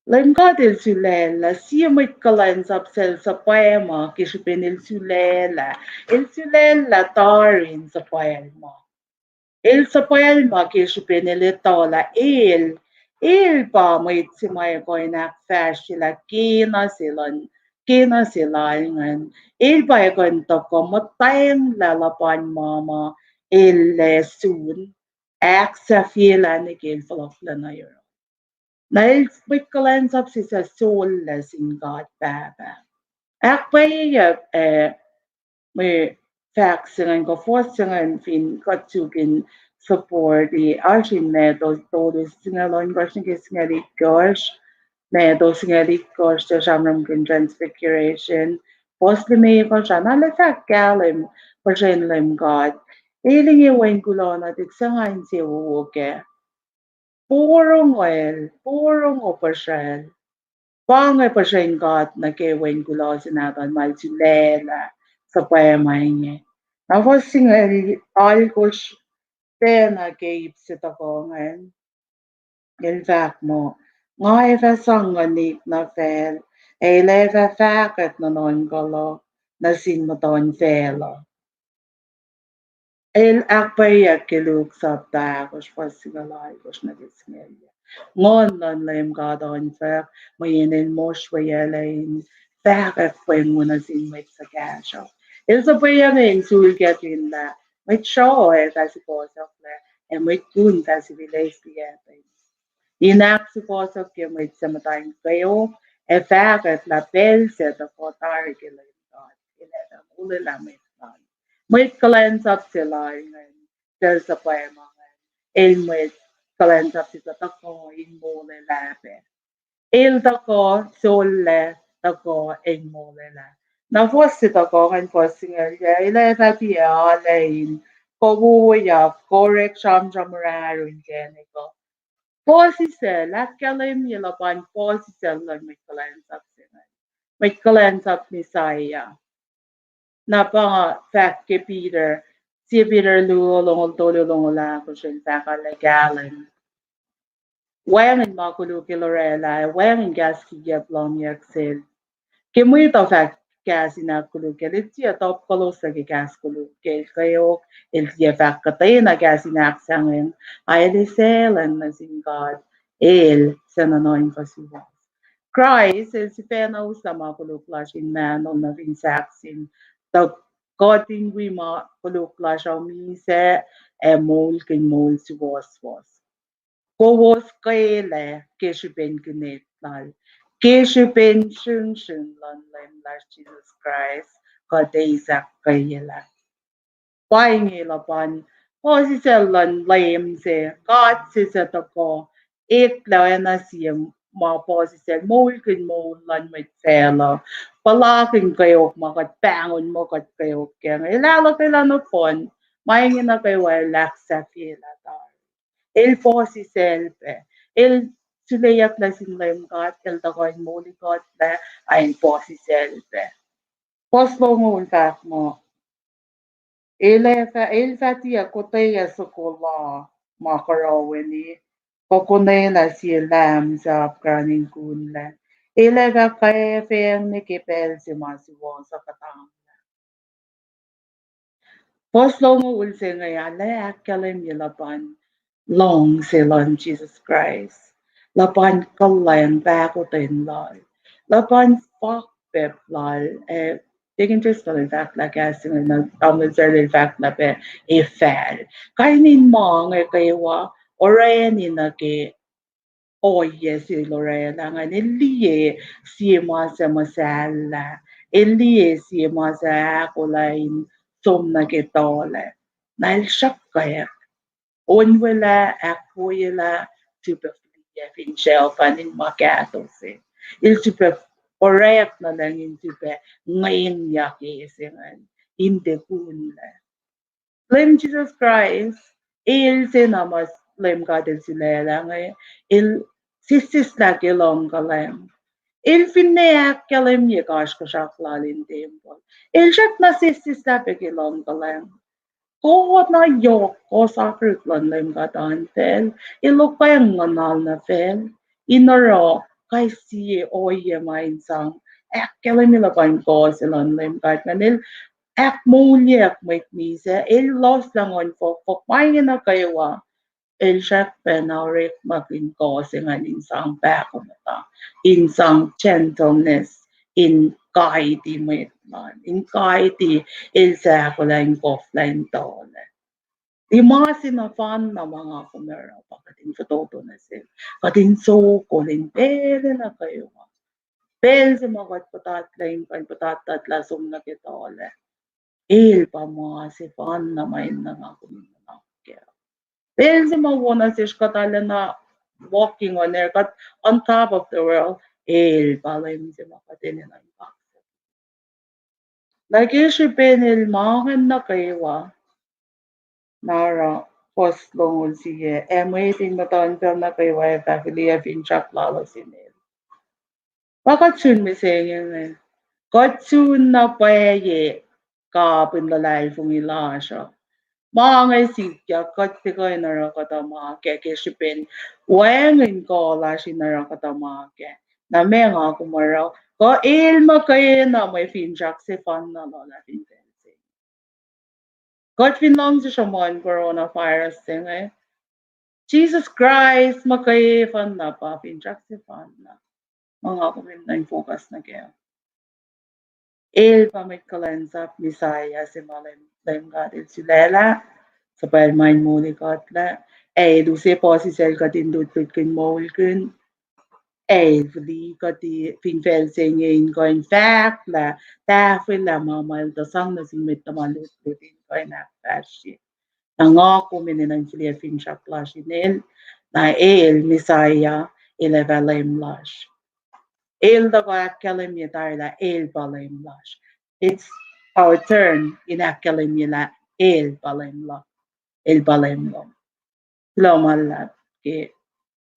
Leum God el sulaclah, sie mwet kuhlwacnsap sel suhpwacma ke srihpen el sulaclah, el sulaclah tari in suhpwacma. El suhpwacma ke srihpen el etuh lah el, el pa mwet se ma kuh in ahkfahsryelah kena se luhn, kena se lal ingacn. El pa kuh in tuhkuh muhtwacnglah luhpan ma ma el ac sun ahksahfyelah nuh ke el fohlohklac nuh yohrohl. Na el mwet kuhlwacnsap se suc sollac sin God Pahpah. Ahkpwacyeyuck, eh, mwe fahk se ingacn kuh fuhs se ingacn fin kuht suk in support-i, oasr in Matthew tolu singucul ohnkohsr nuh ke singucul itkohsr, Matthew singucul itkohsr, suc sramsramkihn Transfiguration, fuhs limekohsr an, arlac fahk kahlwem puhsren Leum God. El inge Wen kuloh nuhtihk suc nga insewowo kac. Porongo el, porongo puhsracl. Pa inge puhsren God nuh ke Wen kuloh se nahtuhl ma el sulaclah suhpwacma inge. Na fuhs singucul alkosr, pacna ke ip se tuhkuh ingacn. El fahk muh, nga ac fah sang nguhnihk nuh facl, ac el ac fah fahkwack nuhnuhnkuh luhk nuh sin muhtuhnfacl uh. El ahkpwacyeyuck ke Luke sapta ahkosr, fuhs singucul alkosr nuh ke singucul yac. Nguhn luhn Leum God ohnfahk, mweyen el mosrweyuclac in fahkwack pweng nuh sin mwet suhkahsruhp. El suhpweyucnge in sulkackihn lah mwet sruoh ac fah sukohsohklac, ac mwet kun fah sifil eis liyactwen. In ahksukohsohkye mwet suc muhta in kweok, ac fahkwack lah pacl sac tuhkuh tari ke Leum God el ac fah molwelah mwet lal. Mwet kuhlwacnsap se lal ingacn, sel suhpwacma ingacn, el mwet kuhlwacnsap se suc tuhkuh in molwelah pac. El tuhkuh sollac, tuhkuh in molwelah. Na fuhs se tuhkuh ingacn, fuhs singucul yac, el ac fah tiac alu in kowos ac korek sramsram oraclah inkacnek uh. Puhsisacl, ahkkahlwemye luhpan puhsisacl luhn mwet kuhlwacnsap se ingacn, mwet kuhlwacnsap Messiah. Na pa nga fahk ke Peter, sie Peter luo, longoul tolu, longoul ahkosr, el fahk arlac kahlwem. Wacngihn ma koluk el oraclah, wacngihn kahs kikiacp lumyuck sel. Ke mwet uh fah kahs in ahkkolukye, el tiac top kolos ke kahs koluk, ke el kweok, el tiac fahk kuhtwena kahs in ahksangeng, a el esahlwacng nuh sin God, el suc nuhnuhnkuh suwohs. Kraist el sifacna uslah ma koluk lasr in mahno nuh fin sahk sin, tuh kuht in wi ma koluk lasr uh misac, ac moulkihn moul suwohswohs. Kowos kwelac ke srihpen kinet lal, ke srihpen sringsring luhn Leum lasr Jisus Kraist, kuht ac eis ahkkweyelah. Pa inge luhpan puhsisacl luhn Leum se, God se suc tuhkuh eklac oacna sie ma puhsisacl, moulkihn moul luhn mwet facluh, puhlakihn kweok ma kuht pahngon muh kuht kweok kac inge. El ahluhkwelah nohfohn, ma inge nuh kwewa el ahksahfyelah tari. El puhsisacl pac. El suleyucklac sin Leum God, el tuhkuh in moli kuht lac, a el puhsisacl pac. Fuhs longoul fahk muh, el ac fah, el fah tiac kotweyac soko la ma kuroweni, kuh konwelah sie lamb suc apkuhran in kunlac. El ac fah kwacfweacng nuh ke pacl se ma suwohs uh kuhtanglah. Fuhs longoul se inge arlac ahkkahlwemye luhpan luhngse luhn Jisus Kraist, luhpan kuhlwacng pahkotwen lal, luhpan fakpacp lal, ac Deacon Driscoll el fahk lah kahs inge, na Tamuhlwel Sarah el fahk lah pac, efahl. Kain in ma inge kwewa orani nuh ke ohiyac se el orwaclah ingacn, el liye sie ma suc muhsahllah, el liye sie ma suc ahkolah in som nuh ke tuhlac. Na el sruhkwack. Onwelah, ahkwoyelah, sifilpac fihliyac fin sel pa in ma kahto se. El sifilpac orek nuh lucng in sifilpac ngwengyak ese ingacn, in tiac kunlac. Leum Jisus Kraist, el se na ma Leum God el sulaclah inge, el sesseslah ke luhngkuhlwacng. El finne ahkkahlwemye kasrkuhsrak lal in tempuhl, el srackna sesseslah pac ke luhngkuhlwacng. Kuht na yohk kosakihn luhn Leum God an facl, el okwac nguhnal nuh facl, in oruh kais sie ohiyac ma in sang ahkkahlwemye lah pa in kuh se luhn Leum God ingacn, el ahkmoulyak mwet misac, el lohslah nguhn fohkfohk, ma inge nuh kwewa. El srackpacna orekmakihn kuh se ingacn in sang pahkomuhta, in sang gentleness, in guide-i mwet lal, in guide-i el suc ahkolah in koflah in tuhlac. Tiac ma se na fanna ma nga kom oruh pa kuht in fototo nuh sel, kuht in sokol in pacl nuh kwewa. Pacl se ma kuht puhtatlac in kuh in puhtatlac som nuh ke tuhlac, el pa ma sefanna ma enenuh nga kom in nuhnak kac. Pacl se ma wo nuh sesr kuht arulacna walking on air, kuht on top of the world, el pa Leum se ma kuht enenuh in kaksak. Na ke srihpen el ma ingacn nuh kwewa, na oruh fuhs longoul sie, ac mwet in muhtuhnfacl nuh kwewa ac fah fihliyac finsrak lalos in el. Pa kuht sun mihsenge inge, kuht sun na pwacye kapihn luhlahlfongi lasr uh. Ma inge sikyak, kuht tiac kuh in oruh kuhtuh ma kac ke srihpen wacngihn kuh lasr in oruh kuhtuh ma kac. Na meac nga kom oruh, kuh el muhkwena mwe finsrak sefanna lula fin facl se. Kuht fin luhngse sruhmuhn coronavirus se inge, Jisus Kraist muhkwena pa finsrak sefanna ma nga kom in nuh in focus nuh kac. El pa mwet kuhlwacnsap Messiah se ma Leum, Leum God el sulaclah, suhpwacl ma in moli kuhtlac, ac el use puhsisacl kuht in lutlutkihn moulkihn, ac el fihli kuht fin facl se inge in kuh in fahklah, tahfwelah ma ma el tuh sang nuh sin mwet tuhma lutlut in kuh in ahkfahsrye. Na nga kom enenuh in fihliyac finsrak lasr in el, na el Messiah, el ac fah Leum lasr. El tuhkuh ahkkahlwemye tari lah el pa Leum lasr. It's our turn in ahkkahlwemye lah el pa Leum la-, el pa Leum lom. Kuloh ma luhlahp ke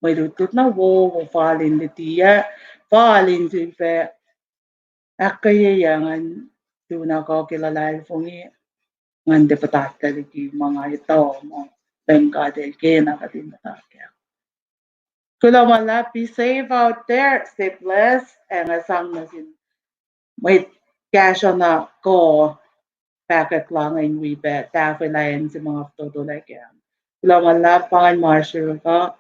mwe lutlut na wowo fal in luti ah, fal in sifilpac ahkkweyeyuc ngan tu na kuh ke luhlahlfongi, ngan tiac puhtatlac liki ma nga etuh muh Leum God el kena kuht in muhta kac. Kuloh ma luhlahp, be safe out there, stay blessed, ac nga sang nuh sin mwet kahsruh na kuh fahkwack lah ngan wi pac tahfwelah acn se ma nga fototolac kac. Kuloh ma luhlahp, pa ngan ma sruhk uh.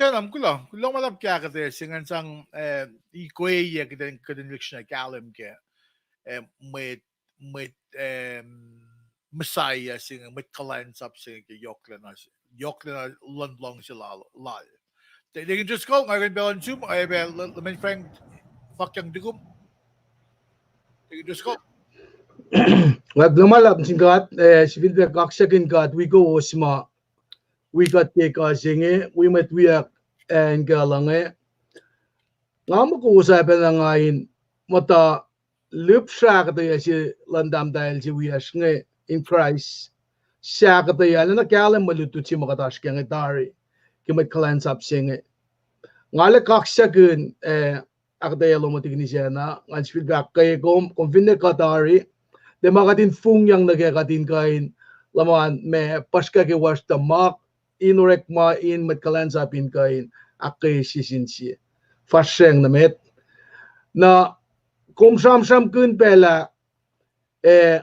Kahlwem, kuloh, kuloh ma luhlahp ke ahkuhtweyac se ngan sang, eh, ikweye kuht in, kuht in lihksreni kahlwem kac, eh, mwet, mwet, eh, Messiah se inge, mwet kuhlwacnsap se inge ke yohklacna, yohklacna luhn luhngse lal, lal. Te-, Deacon Driscoll, nga kuh in pacl on Zoom, eh, pacl l-, Leman Frank, fuckyang tukum. Deacon Driscoll. Nga kuloh ma luhlahp nuh sin God, eh, sifilpac kaksakihn God wi kowos ma wi kuht ke ekuh se inge, wi mwet wiyuck, eh, in kuh luhn inge. Nga muh kowos ac pacna nga in muhta lihpsre ahkuhtweyac se luhn tahmtahel se wiyacsr inge in Kraist, se ahkuhtweyac lacna kahlwem mwe lutlut se ma kuht oasr kac inge tari ke mwet kuhlwacnsap se inge. Nga arlac kaksakihn, eh, ahkuhtweyac lom uh tikinisacna, ngan sifilpac ahkkweye kom, kom finne kuht tari, tiac ma kuht in fongyang nuh kac kuht in kuh in luhman ma puhsrkak ke wasr tuhmuhk, in orekma in mwet kuhlwacnsap in kuh in ahkkweye sie sin sie. Fahsracng nuh met. Na kom sramsramkihn pacl ah, eh,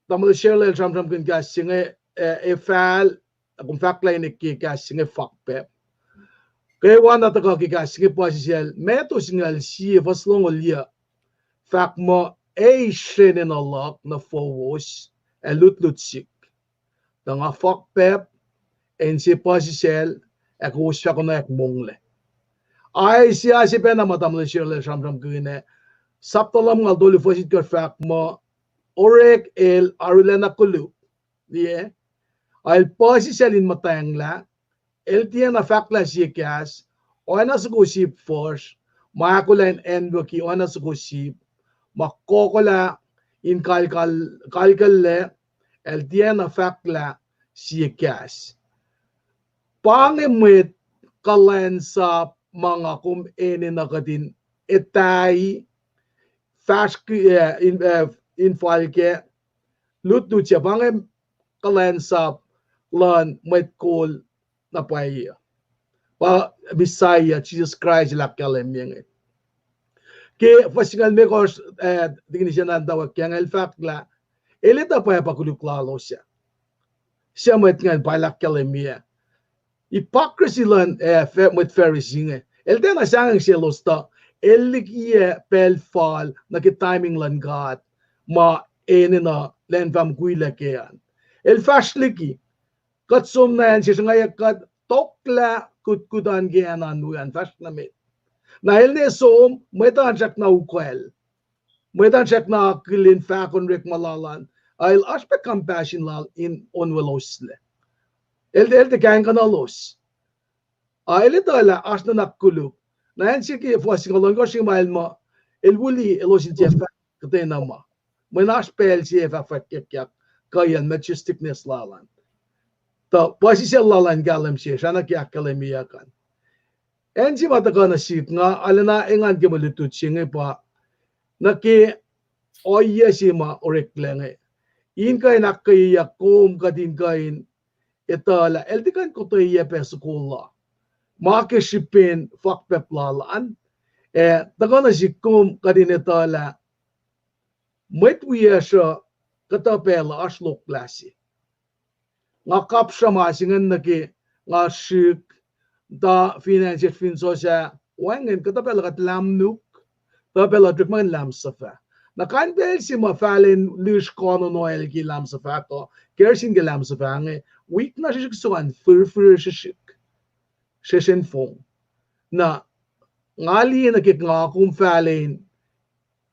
tamuhlwel Sherlel sramsramkihn kahs se inge, eh, efahl, kom fahk lah in ke kahs se inge fakpap. Kwewana tuhkuh ke kahs se inge puhsisacl, Matthew singucul sie fuhs longoul yuc, fahk muh, ei srwene na luhk nuh fowos ac lutlut sihk. Tuh nga fakpap, acn se puhsisacl, ac kowos fah konwacack monglac. Isaiah se pacna ma tamuhlwel Sherla sramsramkihn ah, sapta lumngaul tolu fuhs itkohsr fahk muh, orek el arulacna koluk, liye, el puhsisacl in muhtwacnglah, el tiacna fahklah sie kahs, oacna soko sip fuhsr, ma ahkolah in acnwucki oacna soko sip, ma kohkohlah in kalkal-, kalkallac, el tiacna fahklah sie kahs. Pa inge mwet kuhlwacnsap ma nga kom enenuh kuht in etahi, fahsr, eh, in, eh, in falkac, lutlut se pa inge kuhlwacnsap luhn mwet kol na pwacye. Pa Messiah, Jisus Kraist el ahkkahlwemye inge. Ke fuhs singucul limekohsr, eh, Tikinis Ena el tawakyac inge, el fahk lah el etuh pwacye pa koluk lalos ah. Suc mwet ingacn pa el ahkkahlwemye. Hypocrisy luhn, eh, mwet Pharisee inge. El tiacna sahngweng selos tuh el likiyac pacl fal nuh ke timing luhn God ma enenuh lah in fah mukwilac kac an. El fahsr liki, kuht som nuh acn sesr, ngweyuck kuht toklah kutkut an ke acn an wi an, fahsr nuh met. Na el ne som, mwet an srackna ukwacl. Mwet an srackna akihlen fahko in orekma lal an. El oasr pac compassion lal in onweloslac. El, el tiac kahingkuhnuhlos. A el etuh lah oasr nuhnak koluk. Na acn se ke fuhs singucul ohnkohsr inge ma el muh, el wili elos in tiac fahk kuhtwena ma. Mweyen oasr pacl se fah fwackyuckyak kuhiyacl majesticness lal an. Tuh puhsisacl lal an kahlwem se, sracna ke ahkkahlwemyeyuck an. Acn se ma tuhkuh nuh sihk nga arulacna engan ke mwe lutlut se inge pa nuh ke ohiyac se ma oreklac inge. In kuh in ahkkweyeyuck kom kuht in kuh in etuh lah el tiac kuh in kotweyac pac soko la. Ma ke srihpen fakpacp lal an, ac tuhkuh nuh sihk kom kuht in etuh lah mwet wiyacsr uh kuhtuh pacl uh oasr loh class se. Nga kapsra ma se ingacn nuh ke nga srihk, tuh fin acn sesr fin Sosah, wacngihn kuhtuh pacl uh kuht lahm nuk, kuhtuh pacl uh orekmakihn lahm suhfah. Na kain pacl se ma fahlen lisr kononoel ke lahm suhfah kuh kerosene ke lahm suhfah inge, wik na srihsrihk soan firfir srihsrihk sesr in fong. Na nga liye nuh ke nga kom fahlen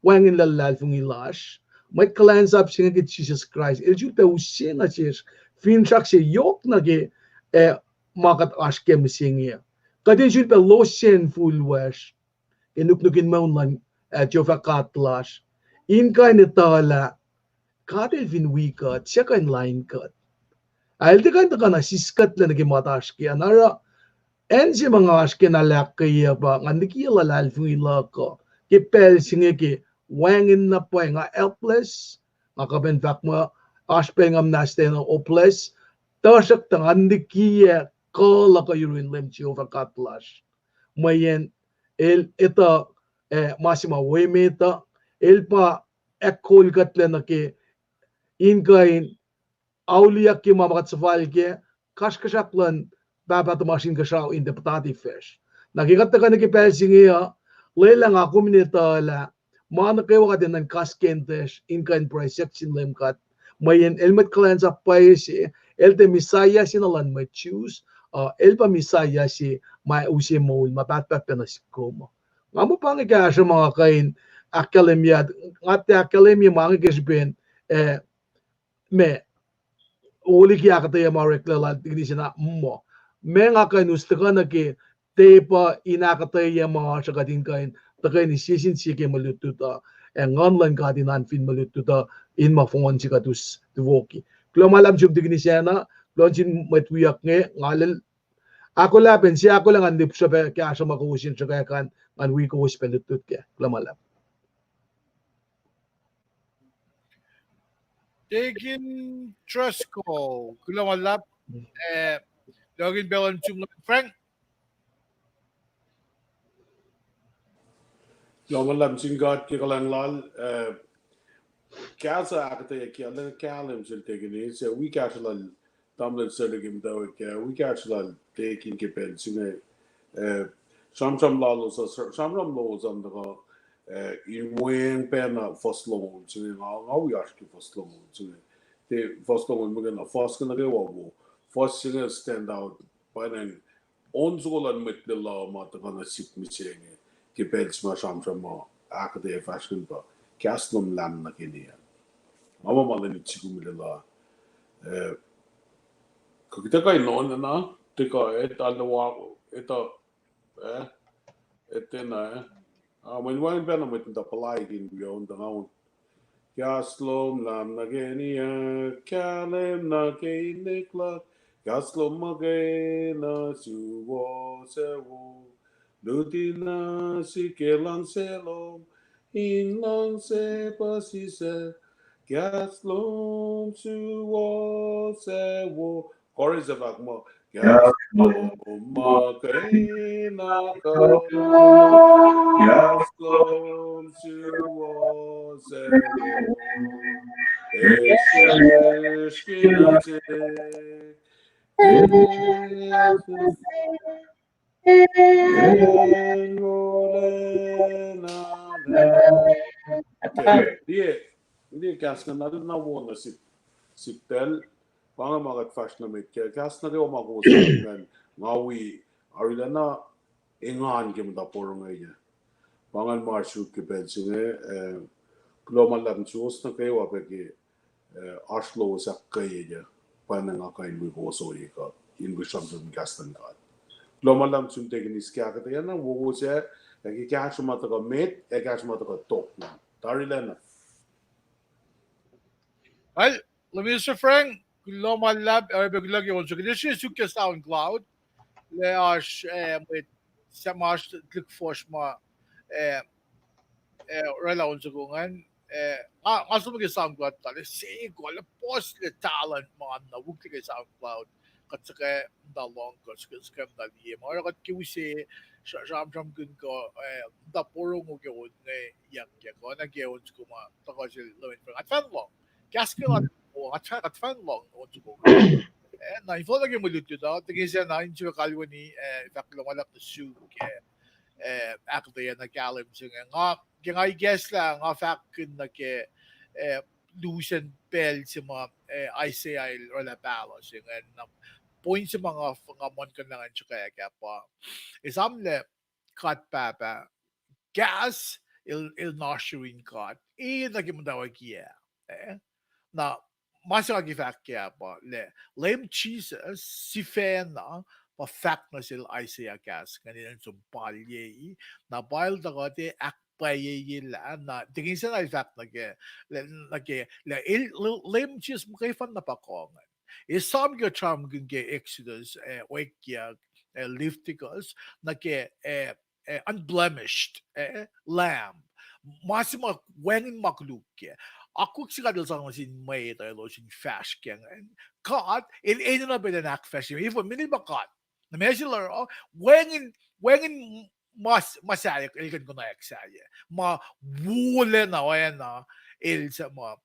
wacngihn luhlahlfongi lasr, mwet kuhlwacnsap se inge ke Jisus Kraist, el sulpac use nuh sesr finsrak se yohk nuh ke, eh, ma kuht oasr ke mihsenge. Kuht in sulpac losen fuhlwacsr ke nuknuk in mweun luhn, eh, Jehovah God lasr, in kuh in etuh lah God el fin wi kuht, suc kuh in lain kuht. A el tiac kuh in tuhkuh na siskuhtlac nuh ke ma kuht oasr ke an. Oruh acn se ma nga oasr ke na ahkkweye pa ngan likiyac luhlahlfongi luhk uh ke pacl se inge ke wacngihn na pwacye, nga helpless, nga kuh pac in fahk muh oasr pacl nga muhnahs tacna hopeless, tuhsruhktuh ngan likiyac kuh luhk uh yurin Leum Jehovah God lasr. Mweyen el etuh, eh, ma se ma wo emet uh, el pa ahkkolkuhtlac nuh ke in kuh in auliyak ke ma ma kuht suhfal kac, kasrkuhsrak luhn Pahpah tuhmasr Inkuhsrao in tiac puhtati facsr. Na ke kuht tuhkuh nuh ke pacl se inge uh, lwelah nga kom in etuh lah ma nuh kwewa kuht enenuh in kaskentasr in kuh in pruhe siyuck sin Leum God. Mweyen el mwet kuhlwacnsap pwacye se, el tiac Messiah se na luhn mwet Jews, uh, el pa Messiah se ma use moul ma pahtpaht pac nuh sihk kom uh. Nga muh pa inge kahsruh ma nga kuh in ahkkahlwemye, nga tiac ahkkahlwemye ma inge ke srihpen, eh, ma oliki ahkuhtweyac ma oreklac lal Tikinis Ena muh, ma nga kuh in us tuhkuh nuh ke tepuh in ahkuhtweyac ma oasr uh kuht in kuh in tuhkweni sie sin sie ke mwe lutlut uh, ac Nguhn luhn God in oan fin mwe lutlut uh, in ma fohn se kuht us tufoki. Kuloh ma luhlahp sum Tikinis Ena, kuloh nuh sin mwet wiyuck inge, nga lel ahkolah pacna, sie ahkolah ngan lihpsruhpac kahsruh ma kowos in sruhkwack an, ngan wi kowos pac lutlut kac. Kuloh ma luhlahp. Deacon Driscoll, kuloh ma luhlahp. Eh, Deacon Bellon Jumlon Frank. Kuloh ma luhlahp sin God ke kuhlwacng lal, eh, kahs uh ahkuhtweyac ke lwen kahlwem sel Deacon se, wi kahsruh lal tamuhlwel Serge ke muhtwacwacack, wi kahsruh lal Deacon ke pacl se inge, eh, sramsram lalos uh, sramsram lowos an tuhkuh, eh, in weacng pacna fuhs longoul se inge, nga, nga wi oasr ke fuhs longoul se inge. Tiac fuhs longoul muhkwena, fuhs nuh kwewa wo. Fuhs se inge stand out, pwacnwacng on soko luhn mwet Lelu ma tuhkuh nuh sihk mihsenge, ke pacl se ma sramsram ma ahkuhtweyac fahsr ingacn pa, Kahs lom lahm nuh ke niyuck. Nga muh ma lwen it siku me Lelu. Eh, kuh kuht ac kuh in on na, tuh kuh etuh, etuh, eh, etuh na, eh. Ah, mweyen wacngihn pacna mwet muhta puhlaik in wi on tuh nga on. Kahs lom lahm nuh ke niyuck, kahlwem nuh ke inek luhk, kahs lom muhkwena suwohs ac wo. Luti na sihk ke luhngse lom, in luhngse puhsisacl, kahs lom suwohs ac wo. Chorus ac fahk muh, kahs lom muhkwena kuh, kahs lom suwohs ac wo. Esrkina se, Liye, liye kahs ingacn na, na wo nuh sihk, sihk pacl, pa inge ma kuht fahsr nuh met ke kahs nuh kwewa ma kowos ingacn, nga wi, arulacna, engan ke muhta porongo inge. Pa ingacn ma sruk ke pacl se inge, eh, kuloh ma luhlahp nuh suwos nuh kwewa pac ke, eh, oasr lowos ahkkweye, pwacnwacng nga kuh in wi kowos ohiyac kuh in wi sramsram kahs luhn God. Kuloh ma luhlahp nuh sum Deacon Iskakuhtweyac, na wowo sac, ac ke kahsruh ma tuhkuh met, ac kahsruh ma tuhkuh tok na. Tarilacna. Well, Minister Frank, kuloh ma luhlahp, oacyacpac kuloh ke on soko, srihsrihk ke SoundCloud, lah oasr, eh, mwet, suc ma oasr tuhlihk fuhsr ma, eh, eh, oraclah on soko ingacn, eh, nga, nga som ke SoundCloud tuh, lah se kuh, lah puhslac talent ma na wik ke SoundCloud, kuht suhkwac muhta lohng kuh, suhkwac, suhkwac muhta liye ma oruh kuht ke use, sra-, sramsramkihn kuh, eh, muhta porongo ke on inge, yak ke kuh, na ke on soko ma tuhkuh sel Lewin Frank, kuht fan lohng. Kahs ke la, o, kuht fan, kuht fan lohng on soko. Eh, na in fohlohk nuh ke mwe lutlut uh, tikin se na in sifil kalweni, eh, fahk kuloh ma luhlahp nuh sum ke, eh, ahkuhtweyac na kahlwem se inge. Nga, ke nga ikacslah, nga fahkkihn nuh ke, eh, lusen pacl se ma, eh, Isaiah el oraclah pahluh se ingacn, na point se ma nga, nga muhlkuhnlah ngan sruhkwack ah pa, esamlah God Pahpah, kahs el, el na oasr yurin God, e nuh ke muhtwacwacack ah. Eh? Na, ma se nga ke fahk ah pa, lah, Leum Jisus, sifacna, pa fahk nuh sel Isaiah kahs ingacn, elan som palyei, na pa el tuhkuh tiac ahkpwacyeiyelah, na, tikin se na el fahk nuh ke, lah, nuh ke, lah, el, Leum Jisus muhkwena pa kuh ingacn. Esam ke sramsramkihn ke Exodus, eh, Oekyuck, eh, Leviticus, nuh ke, eh, eh, unblemished, eh, lamb. Ma se ma wacngihn ma koluk kac. Akwuck se God el sang nuh sin mwet uh elos in fahsr kac ingacn. God el enenuh pac elan ahkfahsrye. Efuh, mweyen el pa God. Na ma se el oruh, wacngihn, wacngihn ma, ma sahyac, el kuh in konwacack sahyac. Ma wolacna oacna el suc ma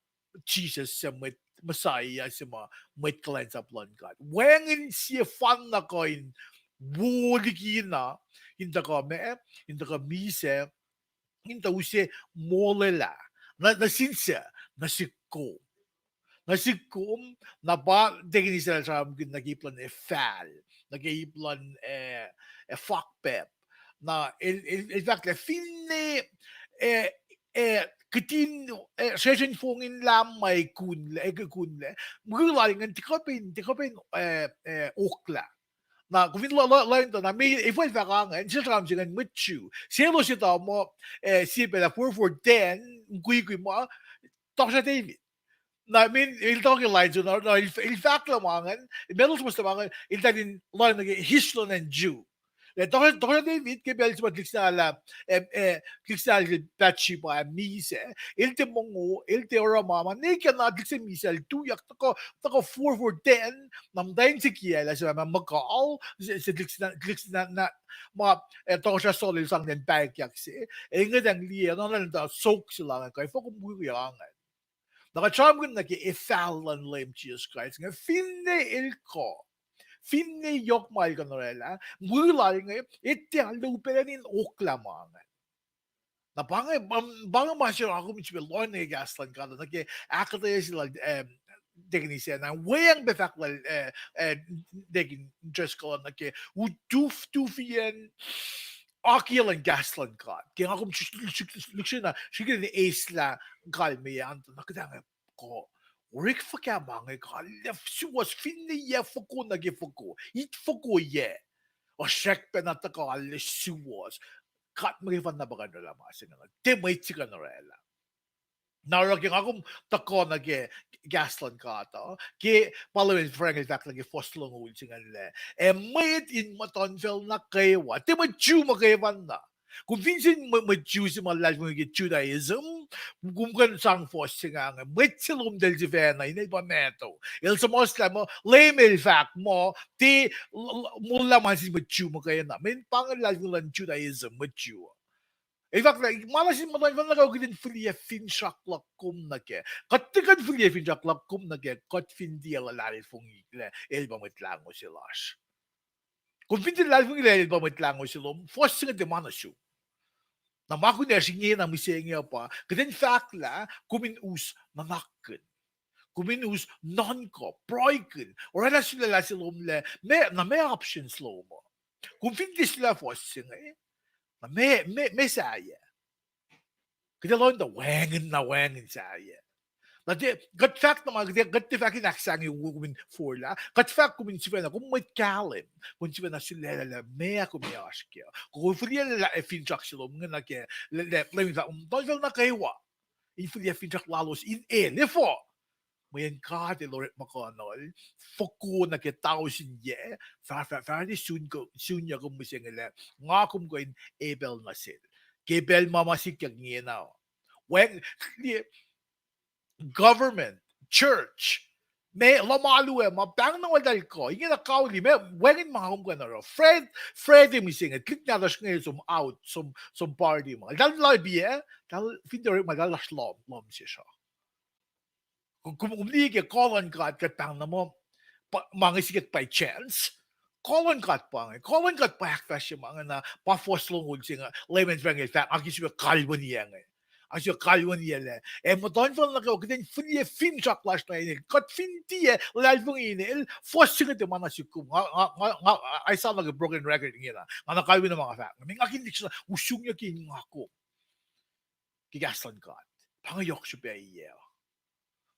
Jisus suc mwet Messiah se ma mwet kuhlwacnsap luhn God. Wacngihn sie fanna kuh in wo likina, in tuhkuh ma, in tuhkuh misac, in tuh use molwelah. Na, nuh sin suc, nuh sihk kom. Nuh sihk kom, na pa tikin Israel sramsramkihn nuh ke ip luhn efahl, nuh ke ip luhn, eh, eh, fakpacp. Na el, el, el fahk lah finne, eh, eh, kitin, eh, session fong in lam ma kunlac, eh, kunlac. Mukul lal ingacn tiac kuh pac in, tiac kuh pac in, eh, eh, oklac. Na, kom fin la, la, la, na, me, efuh el fahk ingacn, sel sramsram se ingacn mwet Jew. Selos etuh muh, eh, sie pacl ah four four ten, mukwikwi ma, Tohkohsrah David. Na, min, el tuh ke lain se, na, na, el, el fahk lah ma ingacn, el metal suhmuhslah ma ingacn, el tuh in lain nuh ke history luhn Jew. Lah, tohkohsrah, tohkohsrah David, ke pacl se ma tuhlihk sena lah, eh, eh, tuhlihk sena lah Bathsheba, eh, misac, el tiac mongo, el tiac oruh ma, ma, ne ke na tuhlihk se misac, el tuyak, tuhkuh, tuhkuh four four ten, na muhtwacn se kiacl ah, se ma muhkahl, se, se tuhlihk sena, tuhlihk sena, na, ma, eh, tohkohsrah Saul el sang ten pahyuckyak se, el ngwetacng liye, na, na, na, sok se lah, kuh efuh kom wi ingacn. Na kuht sramsramkihn nuh ke efahl luhn Leum Jisus Kraist inge, finne el kuh, finne yohk ma el kuh in oraclah, mukul lal inge, el tiac lupaclah in oklac ma ingacn. Na pa inge, pa, pa inge ma se oruh kom sifilpac lohacng nuh ke kahs luhn God, nuh ke ahkuhtweyac se lal, em, Deacon Isena, weacng pac fahk lal, eh, eh, Deacon Driscoll nuh ke, u tuf, tufiyacn, akiyac luhn kahs luhn God. Ke nga kom lihksreni, srihke in eislah kalmeyac an, na kuht ange ko, orekfuhkah ma inge, kalmac suwohs, finne yac foko nuh ke foko, it foko yac, uh, srackpacna tuhkuh kalmac suwohs. God muhkwena pa kuh in oraclah ma se inge, tiac mwet se kuh in oraclah. Na oruh ke nga kom tuhkuh nuh ke kahs luhn God uh, ke pa Leum el Frank el fahk nuh ke fuhs longoul se inge lah, ac mwet in muhtuhnfacl nuh kwewa, tiac mwet Jew muhkwena. Kom fin sin mwe-, mwet Jew se ma luhlahlfongi ke Judaism, kom kuh in sang fuhs se inge, mwet se lom tahl sifacna, inel pa Matthew. El suhmuhslah muh, Leum el fahk muh, tiac, l-, l-, moul lah ma sin mwet Jew muhkwena. Mweyen pa inge luhlahlfongi luhn Judaism, mwet Jew. El fahk lah, ma na sin muhtuhnfacl nuh kwewa, kuht in fihliyac finsrak luhk kom nuh kac. Kuht tiac kuh in fihliyac finsrak luhk kom nuh kac, kuht fin tiac luhlahlfongi lah el pa Mwet Lahngo se lasr. Kom fin tiac luhlahlfongi lah el pa Mwet Lahngo se lom, fuhs se inge tiac ma nuh sum. Na ma kunacsr ingena mihsenge uh pa, kuht in fahk lah kom in us nuhnakkihn. Kom in us nuhnkuh, pruhekihn, oraclah sulaclah se lom lah, meac, na meac options lom uh. Kom fin tiac sulaclah fuhs se inge, na meac, meac, meac sahyac. Kuht ac lohng tuh wacngihn na wacngihn sahyac. Na tiac, kuht fahk na ma, kuht tiac, kuht tiac fahk in ahksahngweng kom in forlah, kuht fahk kom in sifacna, kom mwet kahlwem, kom in sifacna sulaclah lah meac kom ac oasr kac. Kom fihliyac lah finsrak se lom inge nuh kac, lah, lah, Leum el fahk, muhtuhnfacl nuh kwewa in fihliyac finsrak lalos in el, efuh? Mweyen God el orekmakihnuhl foko nuh ke tausin yac, fah, fah, fah, sun ko-, sunyuck kom mihsenge lah, nga kom kuh in epacl nuh sel. Ke pacl ma ma sikyak ingena. Wacng, government, church, ma luhman alu ah ma pahng na eltahl kuh, ingena kauli, ma wacngihn ma kom kuh in oruh. Fred, Fred mihsenge, tuhlihk nahtuhsr inge som out, som, som party ma. Eltahl lapi ah, eltahl fin tiac orekma, eltahl lasr lohm, lohm sesr uh. Kom, kom liye ke kuh luhn God, kuht pahng na muh, pa, ma inge sikyak by chance. Kuh luhn God pa inge, kuh luhn God pa ahkfahsrye ma inge na, pa fuhs longoul se inge, Leum el fahk, nga ke sifilpac kalweniyac inge. Nga ke sifilpac kalweniyac lah, ac muhtuhnfacl nuh kwewa, kuht in fihliyac finsrak lasr nuh inel. Kuht fin tiac luhlahlfongi inel, fuhs se inge tiac ma nuh sum. Nga, nga, nga, nga, I sound like a broken record ingena. Nga na kalweni ma nga fahk. Nga ke lihksreni, usungyucki nga kom ke kahs luhn God. Pa inge yohk srihpac yac.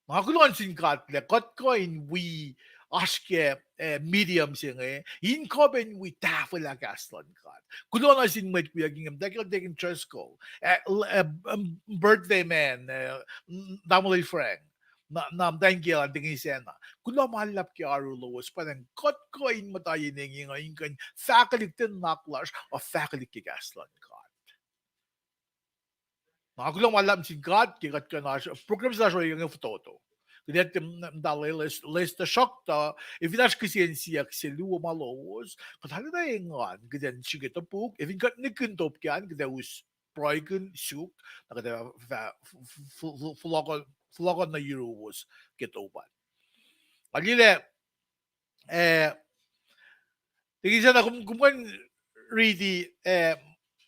Nga kuloh nuh sin God lah kuht kuh in wi oasr ke, eh, medium se inge, in kuh pac in wi tahfwelah kahs luhn God. Kuloh nuh sin mwet wiyuck inge, muhtwacn kiyacl Deacon Driscoll, eh, l-, eh, um, birthday man, eh, n-, tamuhlwel Frank, na, na muhtwacn kiyacl Deacon Isacna. Kuloh ma luhlahp ke oaru lowos, pa ingacn kuht kuh in muhta yen inge, in kuh in fahkwelihk nuhnak lasr, ac fahkwelihk ke kahs luhn God. Na kuloh ma luhlahp sin God ke kuht kuh in oasr program se lasr ohinge fototo. Kuht ac tiac muhta loes, loes tuhsruhktuh, ac fin oasr kihsen siyuck se luo ma lowos, kuht arulacna engan, kuht in srihke topuk, ac fin kuht nihkihn top kac an, kuht ac us pruhekihn suk, na kuht ac fah, f-, f-, f-, fohlohkoh nuh yuruwos ke top an. Nga liye lah, eh, Deacon Isacna, kom, kom kuh in riti, eh,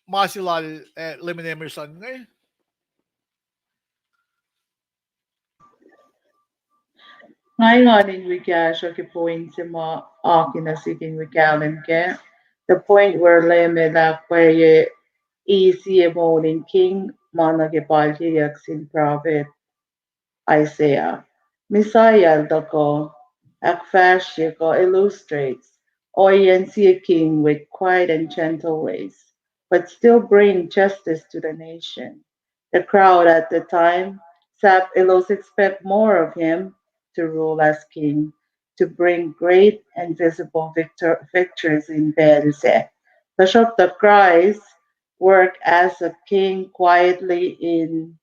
ma se lal, eh, Leman Emerson inge? Nga engan in wi kahsruh ke point se ma akihlen nuh sihk in wi kahlwem kac. The point where Leum el ahkpwacye sie moul in king, ma nuh ke palkeyuck sin prophet Isaiah. Messiah el tuhkuh ahkfahsrye kuh illustrates ohiyacn sie king with quiet and gentle ways, but still bring justice to the nation. The crowd at the time, sahp elos expect more of him to rule as king, to bring great and visible victor-, victories in pacl sac. Tuhsruhktuh Christ work as a king quietly in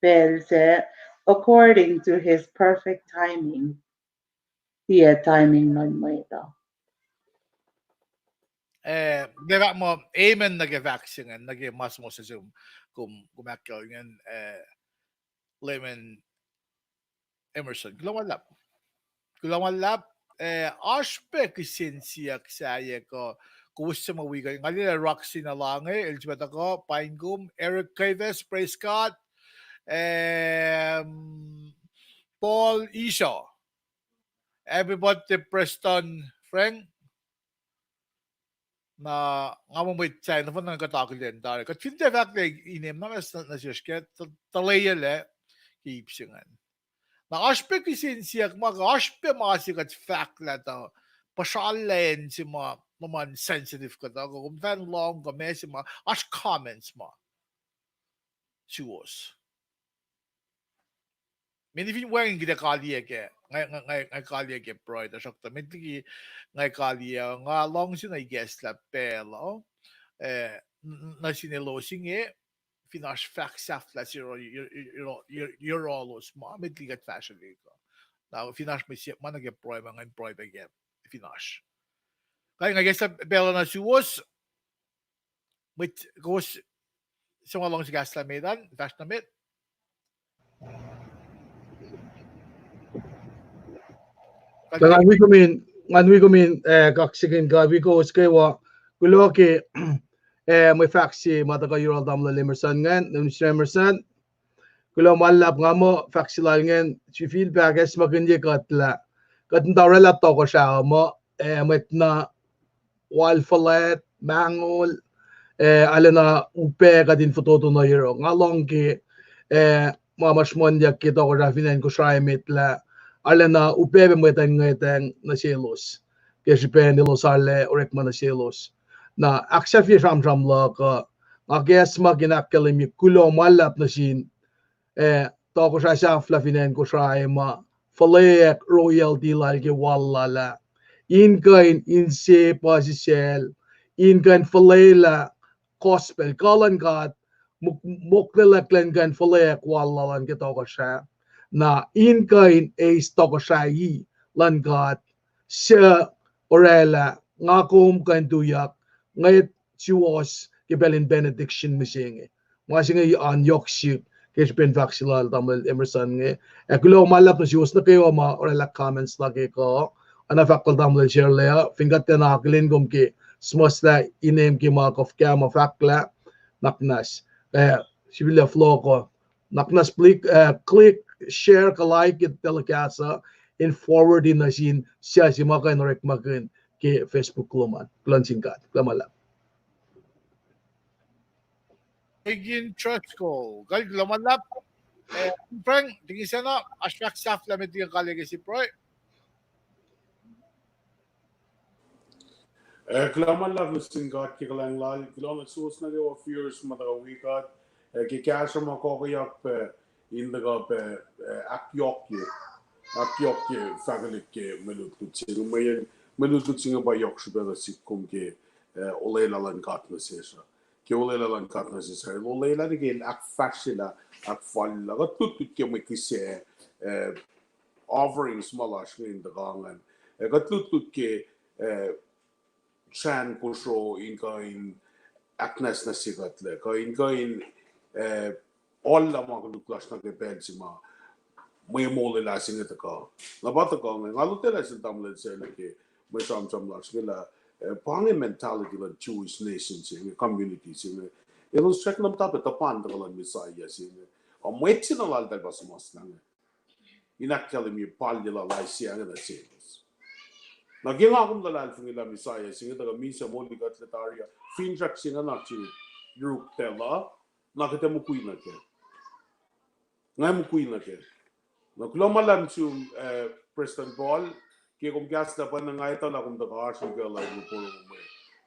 pacl sac, according to his perfect timing. Tiac timing luhn mwet uh. Eh, ma fahk muh, amen nuh ke fahk se ingacn, nuh ke ma suhmuhslah se kom, kom ahkkahlwemye ingacn, eh, Leman Emerson. Kuloh ma luhlahp. Kuloh ma luhlahp, eh, oasr pac kihsen siyuck sahyac kuh, kowos suc ma wi kuh, nga liye lah Roxy Nalange, el sifilpac tuhkuh, paing kom, Eric Caves, praise God. Em, Paul Isha. Happy birthday, Preston Frank. Na nga muh mwet sac nohfohn na kuht akihlen tari. Kuht fin tiac fahk lah inem na mas nuh sesr ke tuh-, tuhleyuclac ke ip se ingacn. Na oasr pac kihsen siyuck ma kuh oasr pac ma se kuht fahk lah tuh puhsralacn se ma, ma, ma sensitive kuhtuh, kuh kom fan lohng kuh ma se ma, oasr comments ma suwohs. Meni fin wacngihn kuht ac kaliyac kac, nga, nga, nga, nga kaliyac kac pruhe, tuhsruhktuh met liki nga kaliyac, nga luhngse na ikacslah pacl uh, eh, n-, n-, nuh sin elos inge, fin oasr fahk sahflah se yohrohlos ma, met liki kuht fahsrwelihk uh. Na fin oasr mwe siyuck ma nuh ke pruhe ma, ngan pruhe pac kac, fin oasr. Kain nga ikacslah pacl uh nuh suwos, mwet kowos suc ma luhngse kahslah met an, fahsr nuh met. Ngan wi kom in, ngan wi kom in, eh, kaksakihn God, wi kowos kwewa, kuloh ke, eh, mwe fahk se ma tuhkuh yohrohl Tamuhlwel Emerson ingacn, Emerson. Kuloh ma luhlahp, nga muh fahk se lal ingacn sifilpac ahkacsmakihnye kuht lah kuht in tuh orwaclah tohkohsrah uh muh, eh, mwet na wal fuhlwact, mangol, eh, arulacna upac kuht in fototo nuh yohroh. Nga lohng ke, eh, ma ma sruhmuhnyuck ke tohkohsrah fin acn Kosrae met lah arulacna upac pac mwet an ngwetacng nuh selos ke srihpen elos arlac orekma nuh selos. Na ahksahfye sramsram luhk uh, nga kahsruh ma in ahkkahlwemye kuloh ma luhlahp nuh sin, eh, tohkohsrah sahflah fin acn Kosrae ma fuhlweack royalty lal ke wal lal ah, in kuh in inse puhsisacl, in kuh in fuhlwelah gospel, kuh luhn God, mok-, moklwelahk elan kuh in fuhlweack wal lal an ke tohkohsrah, na in kuh in eis tohkohsrahi luhn God suc orwaclah nga kom kuh in tuyak, ngwet suwohs ke pacl in benediction mihsenge. Ma se inge an yohk sihk ke srihpen fahk se lal Tamuhlwel Emerson inge. Ac kuloh ma luhlahp nuh suwos nuh kwewa ma orwaclah comments la ke kuh, oacna fahk lal Tamuhlwel Sherle uh, fin kuht tiacna akihlen kom ke suhmuhslah inem ke ma kuh fuhkah ma fahk lah, nuhnak muhnahs, eh, sifilpac fohlohk uh, nuhnak muhnahs click, eh, click, share, kuh like ke telecast uh, in forward in nuh sin suc se ma kuh in orekmakihn ke Facebook lom an. Kuloh nuh sin God. Kuloh ma luhlahp. Egin Trusco. Kal kuloh ma luhlahp. Eh, Frank, tingi sacna, oasr fahk sahflah met liki kaliyac ke sip pruhe. Eh, kuloh ma luhlahp nuh sin God ke kuhlwacng lal, kuloh nuh suwos nuh kwewa viewers ma tuhkuh wi kuht, eh, ke kahsruh ma kuhkuhyak pac, in tuhkuh pac, eh, ahkyohkye, ahkyohkye fahkwelihk ke mwe lutlut se inge, mweyen mwe lutlut se inge pa yohk srihpac nuh sihk kom ke, eh, olwelah luhn God nuh sesr uh. Ke olwelah luhn God nuh sesr uh, el olwelah nuh ke el ahkfahsryelah, ahkfalyelah. Kuht lutlut ke mwe kihsac, eh, offerings ma lasr inge in tuhkuh ingacn. Eh, kuht lutlut ke, eh, srahn kosro in kuh in ahknwacsnwacsye kuhtlac, kuh in kuh in, eh, oallah ma koluk lasr nuh ke pacl se ma mwe molwelah se inge tuhkuh. Na pa tuhkuh inge, nga lotwelah sel Tamuhlwel Sele ke mwe sramsram lasr inge lah, eh, pa inge mentality luhn Jewish nation se inge, community se inge. Elos srackna muhta pac tuhpan tuhkuh luhn Messiah se inge. Ac mwet se na laltahl pa suhmuhslah inge in ahkkahlwemye pahluh lal Isaiah inge nuh selos. Na ke nga kom luhlahlfongi lah Messiah se inge tuhkuh misac molikuhtlac tari uh, finsrak se inge na ke yuruk tacl uh, na kuht ac mukwi nuh kac. Nga mukwi nuh kac. Na kuloh ma luhlahp sum, eh, Prestuhn Paul, ke kom kahslah pacna nga etuh lah kom tuhkuh oasr in kuh lah in porongo mwe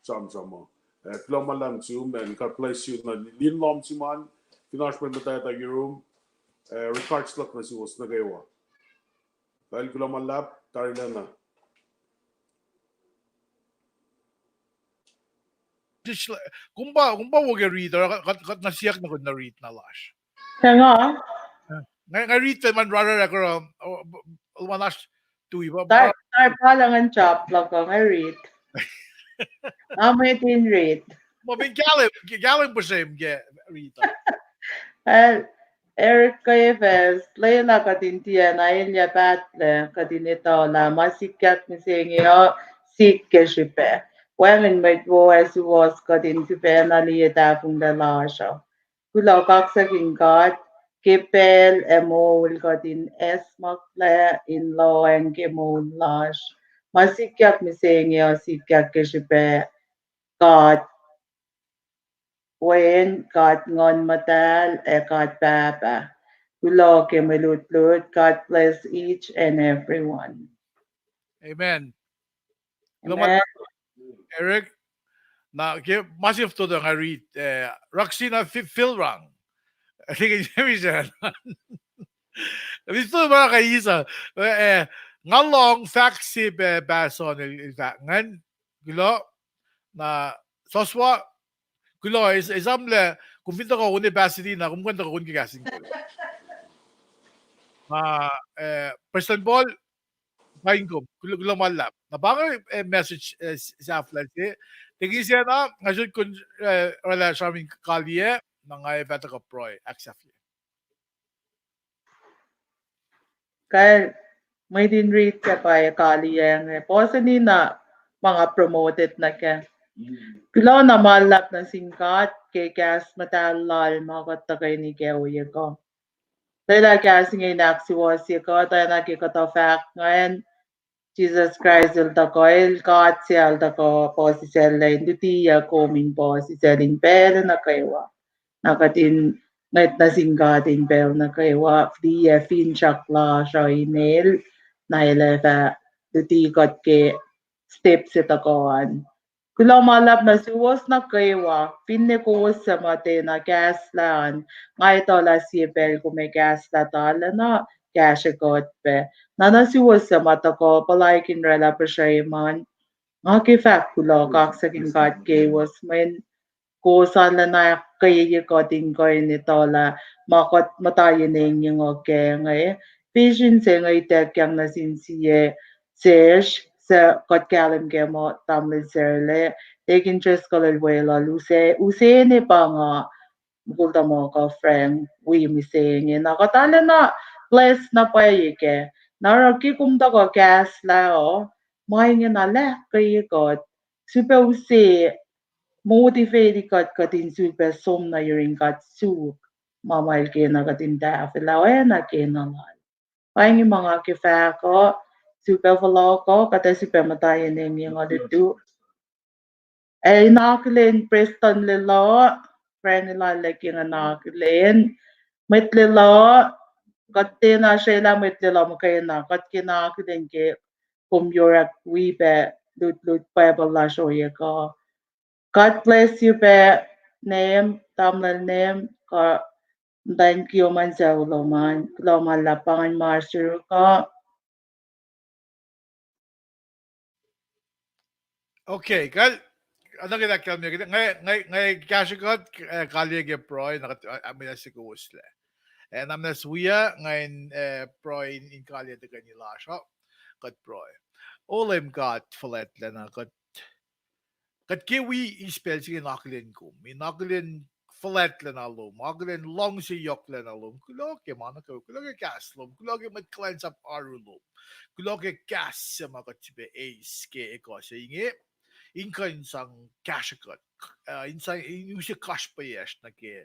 sramsram uh. Eh, kuloh ma luhlahp sum, and God bless you. Na lin lohm siman, fin oasr mwet muhtwacta yurum, eh, regards luhk nuh suwos nuh kwewa. Kal kuloh ma luhlahp, tarilacna. Kom pa, kom pa wo ke read, kuht, kuht na siyuck na kuht na read na lasr. Hang on. Nga, nga read the man rara kora, oh, b-, b-, one last tui, ba, Tar, ba, tar palangan chop loko nga read. Nga mwet in read. Ma fin kahlwem, kahlwem pihsrem ke read. Well, Eric Kefes, lwelah kuht in tiacna elyah pahtlac, kuht in etuh lah ma sikyak mihsenge uh, sik ke srihpac. Wacngihn mwet wo ac suwohs kuht in sifacna liye tahfonglac lasr uh. Kuloh kaksakihn God, ke pacl ac moul kuht in acsmaklac in lohacng ke moul lasr. Ma sikyak mihsenge uh sikyak ke srihpac God Wen, God Nguhn Muhtahl, ac God Pahpah. Kuloh ke mwe lutlut. God bless each and everyone. Amen. Amen. Eric, na ke ma se fototo nga read, eh, Raksina Fi-, Filrang. I think it's, Mister Mis tu ma ka isa, eh, nga lohng fahk se pa-, pastor el, el fahk ngan, kuloh, na Soswa, kuloh, es-, esamlah, kom fin tuhkuh on pastor na, kom kuh in tuhkuh on ke kahs in kuloh. Na, eh, President Paul, paing kom, kuloh, kuloh ma luhlahp. Na pa inge, eh, message, eh, s-, sahflah se. Tekise na, nga sot kun, eh, oraclah sramsram kaliyac, na nga ac fah tuhkuh pruhe, ahksahfye. Kal, mwet in read ke pwacye kaliyac inge. Puhseni na ma nga promoted nuh kac. Kuloh na ma luhlahp nuh sin God ke kahs muhtahl lal ma kuht tuhkweni ke ohiyac kuh. Lwelah kahs inge in ahksuwohsye kuht, oacna ke kuhtuh fahk ingacn, Jisus Kraist el tuhkuh, el God se el tuhkuh puhsisacl, in lutiyuc kom in puhsisacl in pacl nuh kwewa. Na kuht in ngwet nuh sin God in pacl nuh kwewa, fihliyac finsrak lasr uh inel, na el ac fah luti kuht ke step se tuhkuh an. Kuloh ma luhlahp nuh suwos nuh kwewa, finne kowos suc muhtwacta kahslah an, nga etuh lah sie pacl kom ac kahslah tuhlacna, kahsrwe kuht pac. Na nuh suwos suc ma tuhkuh, puhlaik in oraclah puhsrweman, nga ke fahk kuloh kaksakihn God kowos, mweyen kowos arulacna ahkkweye kuht in kuh in etuh lah ma kuht muhta yen engyeng uh kac inge. Vision se inge ituckyang nuh sin sie sesr, suc kuht kahlwem kac muh tamuhlwel Sarla, Deacon Driscoll el weluhl, use, use ne pa nga, mukul tuhmuhk uh Frank, wi mihsenge. Na kuht arulacna bless na pwacye kac. Na oruh ke kom tuhkuh kahslah uh, ma ingena ahkkweye kuht, sifilpac use motivate kuht, kuht in sifilpac som nuh yurin God suk ma ma el kena kuht in tahfwelah oacna kena lal. Pa inge ma nga ke fahk uh, sifilpac fohlohk uh, kuht ac sifilpac muhta yen engyeng uh lutu. Ac in akihlen Preston Lelu, Frank Lelu ke nga in akihlen, mwet Lelu, kuht tiacna srwaclah mwet Lelu muhkwena, kuht ke in akihlen ke kom yorak wi pac lutlut Bible lasr ohiyac kuh. God bless you pac, Name, tamuhlwel Name, kuh muhtwacn kiyom an sucu lom an, kuloh ma luhlahp, pa ngan ma suruk uh. Okay, kal, anake lah kalmac, nga, nga, nga kahsrwe kuht, eh, kaliyac ke pruhe, na kuht, eh, mwe na sikowos lac. Eh, na mwe na suwiya, nga in, eh, pruhe in, in kaliyac tuhkweni lasr uh, kuht pruhe. O Leum God fuhlwactlacna, kuht, kuht ke wi eis pacl se inge in akihlen kom, in akihlen fuhlwactlacna lom, akihlen luhngse yohklacna lom, kuloh ke ma nuh kwewa, kuloh ke kahs lom, kuloh ke mwet kuhlwacnsap oaru lom, kuloh ke kahs se ma kuht sifilpac eis ke ekuh se inge, in kuh in sang kahsrwe kuht, uh, in sang, in use kasrpayacsr nuh ke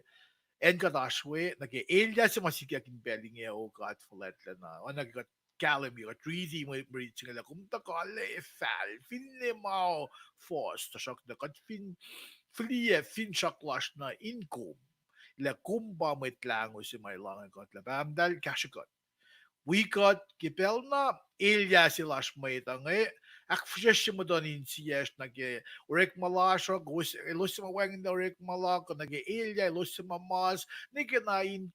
acn kuht oasr we, nuh ke elyah se ma sikyak in pacl inge, O God fuhlwactlacna, oacna ke kuht kahlwem, kuht riti mwe, mwe riti se inge lah kom tuhkuh lwelah fal, finne ma fohs, tuhsruhktuh kuht fin fihliyac finsrak lasr nuh in kom, lah kom pa Mwet Lahngo se ma El lahngo kuht. Lah Pahpah Muhtahl, kahsrwe kuht. Wi kuht ke pacl na elyah se lasr mwet uh inge, ahkfihsracsrye muhtuhn insiyacsr nuh ke orekma lasr uh, kowos, elos suc ma wacngihnlac orekma la, kuh nuh ke elyah elos suc ma mas, ne ke na in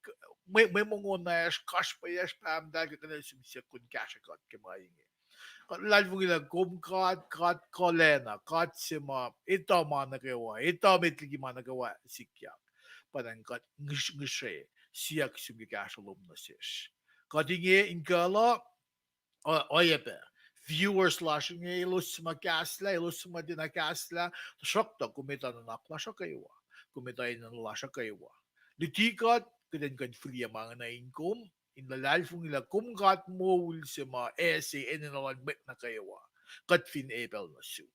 mwe, mwe mongo nacsr, kasrpayacsr, Pahpah Muhtahl, kuht kuh in siyuck kom kahsrwe kuht ke ma inge. Kuht luhlahlfongi lah kom God, God kuhlacna, God se ma etuh ma nuh kwewa, etuh met liki ma nuh kwewa sikyak. Pa ingacn kuht ngihs-, ngihsre, siyuck sum ke kahsruh lom nuh sesr. Kuht inge in kuhluh, o-, oacyacpac viewers lasr inge, elos suc ma kahslah, elos suc ma tiacna kahslah, tuhsruhktuh kom etuh nuhnak lasr uh kwewa, kom etuh enenuh lasr uh kwewa. Luti kuht, kuht in kuh in fihliyac ma inge nuh in kom, in luhlahlfongi lah kom God moul se ma ase enenuh luhn mwet nuh kwewa, kuht fin epacl nuh sum.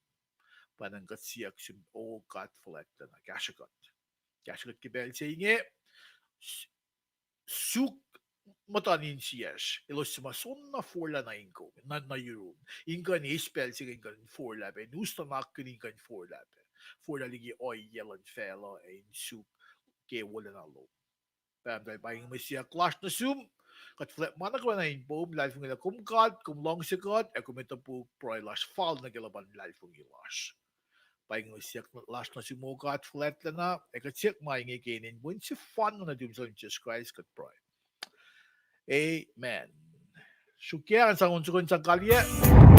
Pa ingacn kuht siyuck sum, O God fuhlwactlacna, kahsrwe kuht. Kahsrwe kuht ke pacl se inge, suk muhtuhn insiyacsr, elos suc ma soenna forlah nuh in kom, nuh, nuh yurum. In kuh in eis pacl se kuh in kuh in forlah pac, in us nuhnak kuh in kuh in forlah pac. Forlah liki ohiyac luhn facluh ac in suk ke wolacna lom. Pahpah muhtahl, pa inge mwe siyuck lasr nuh sum. Kuht fuhlwact ma nuh kwewa in poum, luhlahlfongi lah kom God, kom luhngse kuht, ac kom ac topuk pruhe lasr fal nuh ke luhpan luhlahlfongi lasr. Pa inge mwe siyuck lasr nuh sum, O God fuhlwactlacna, ac kuht siyuck ma inge ke inen wen sefanna nuhtum, Jisus Kraist kuht pruhe. Amen. Sruokyac, ngan sang on soko in sang kaliyac.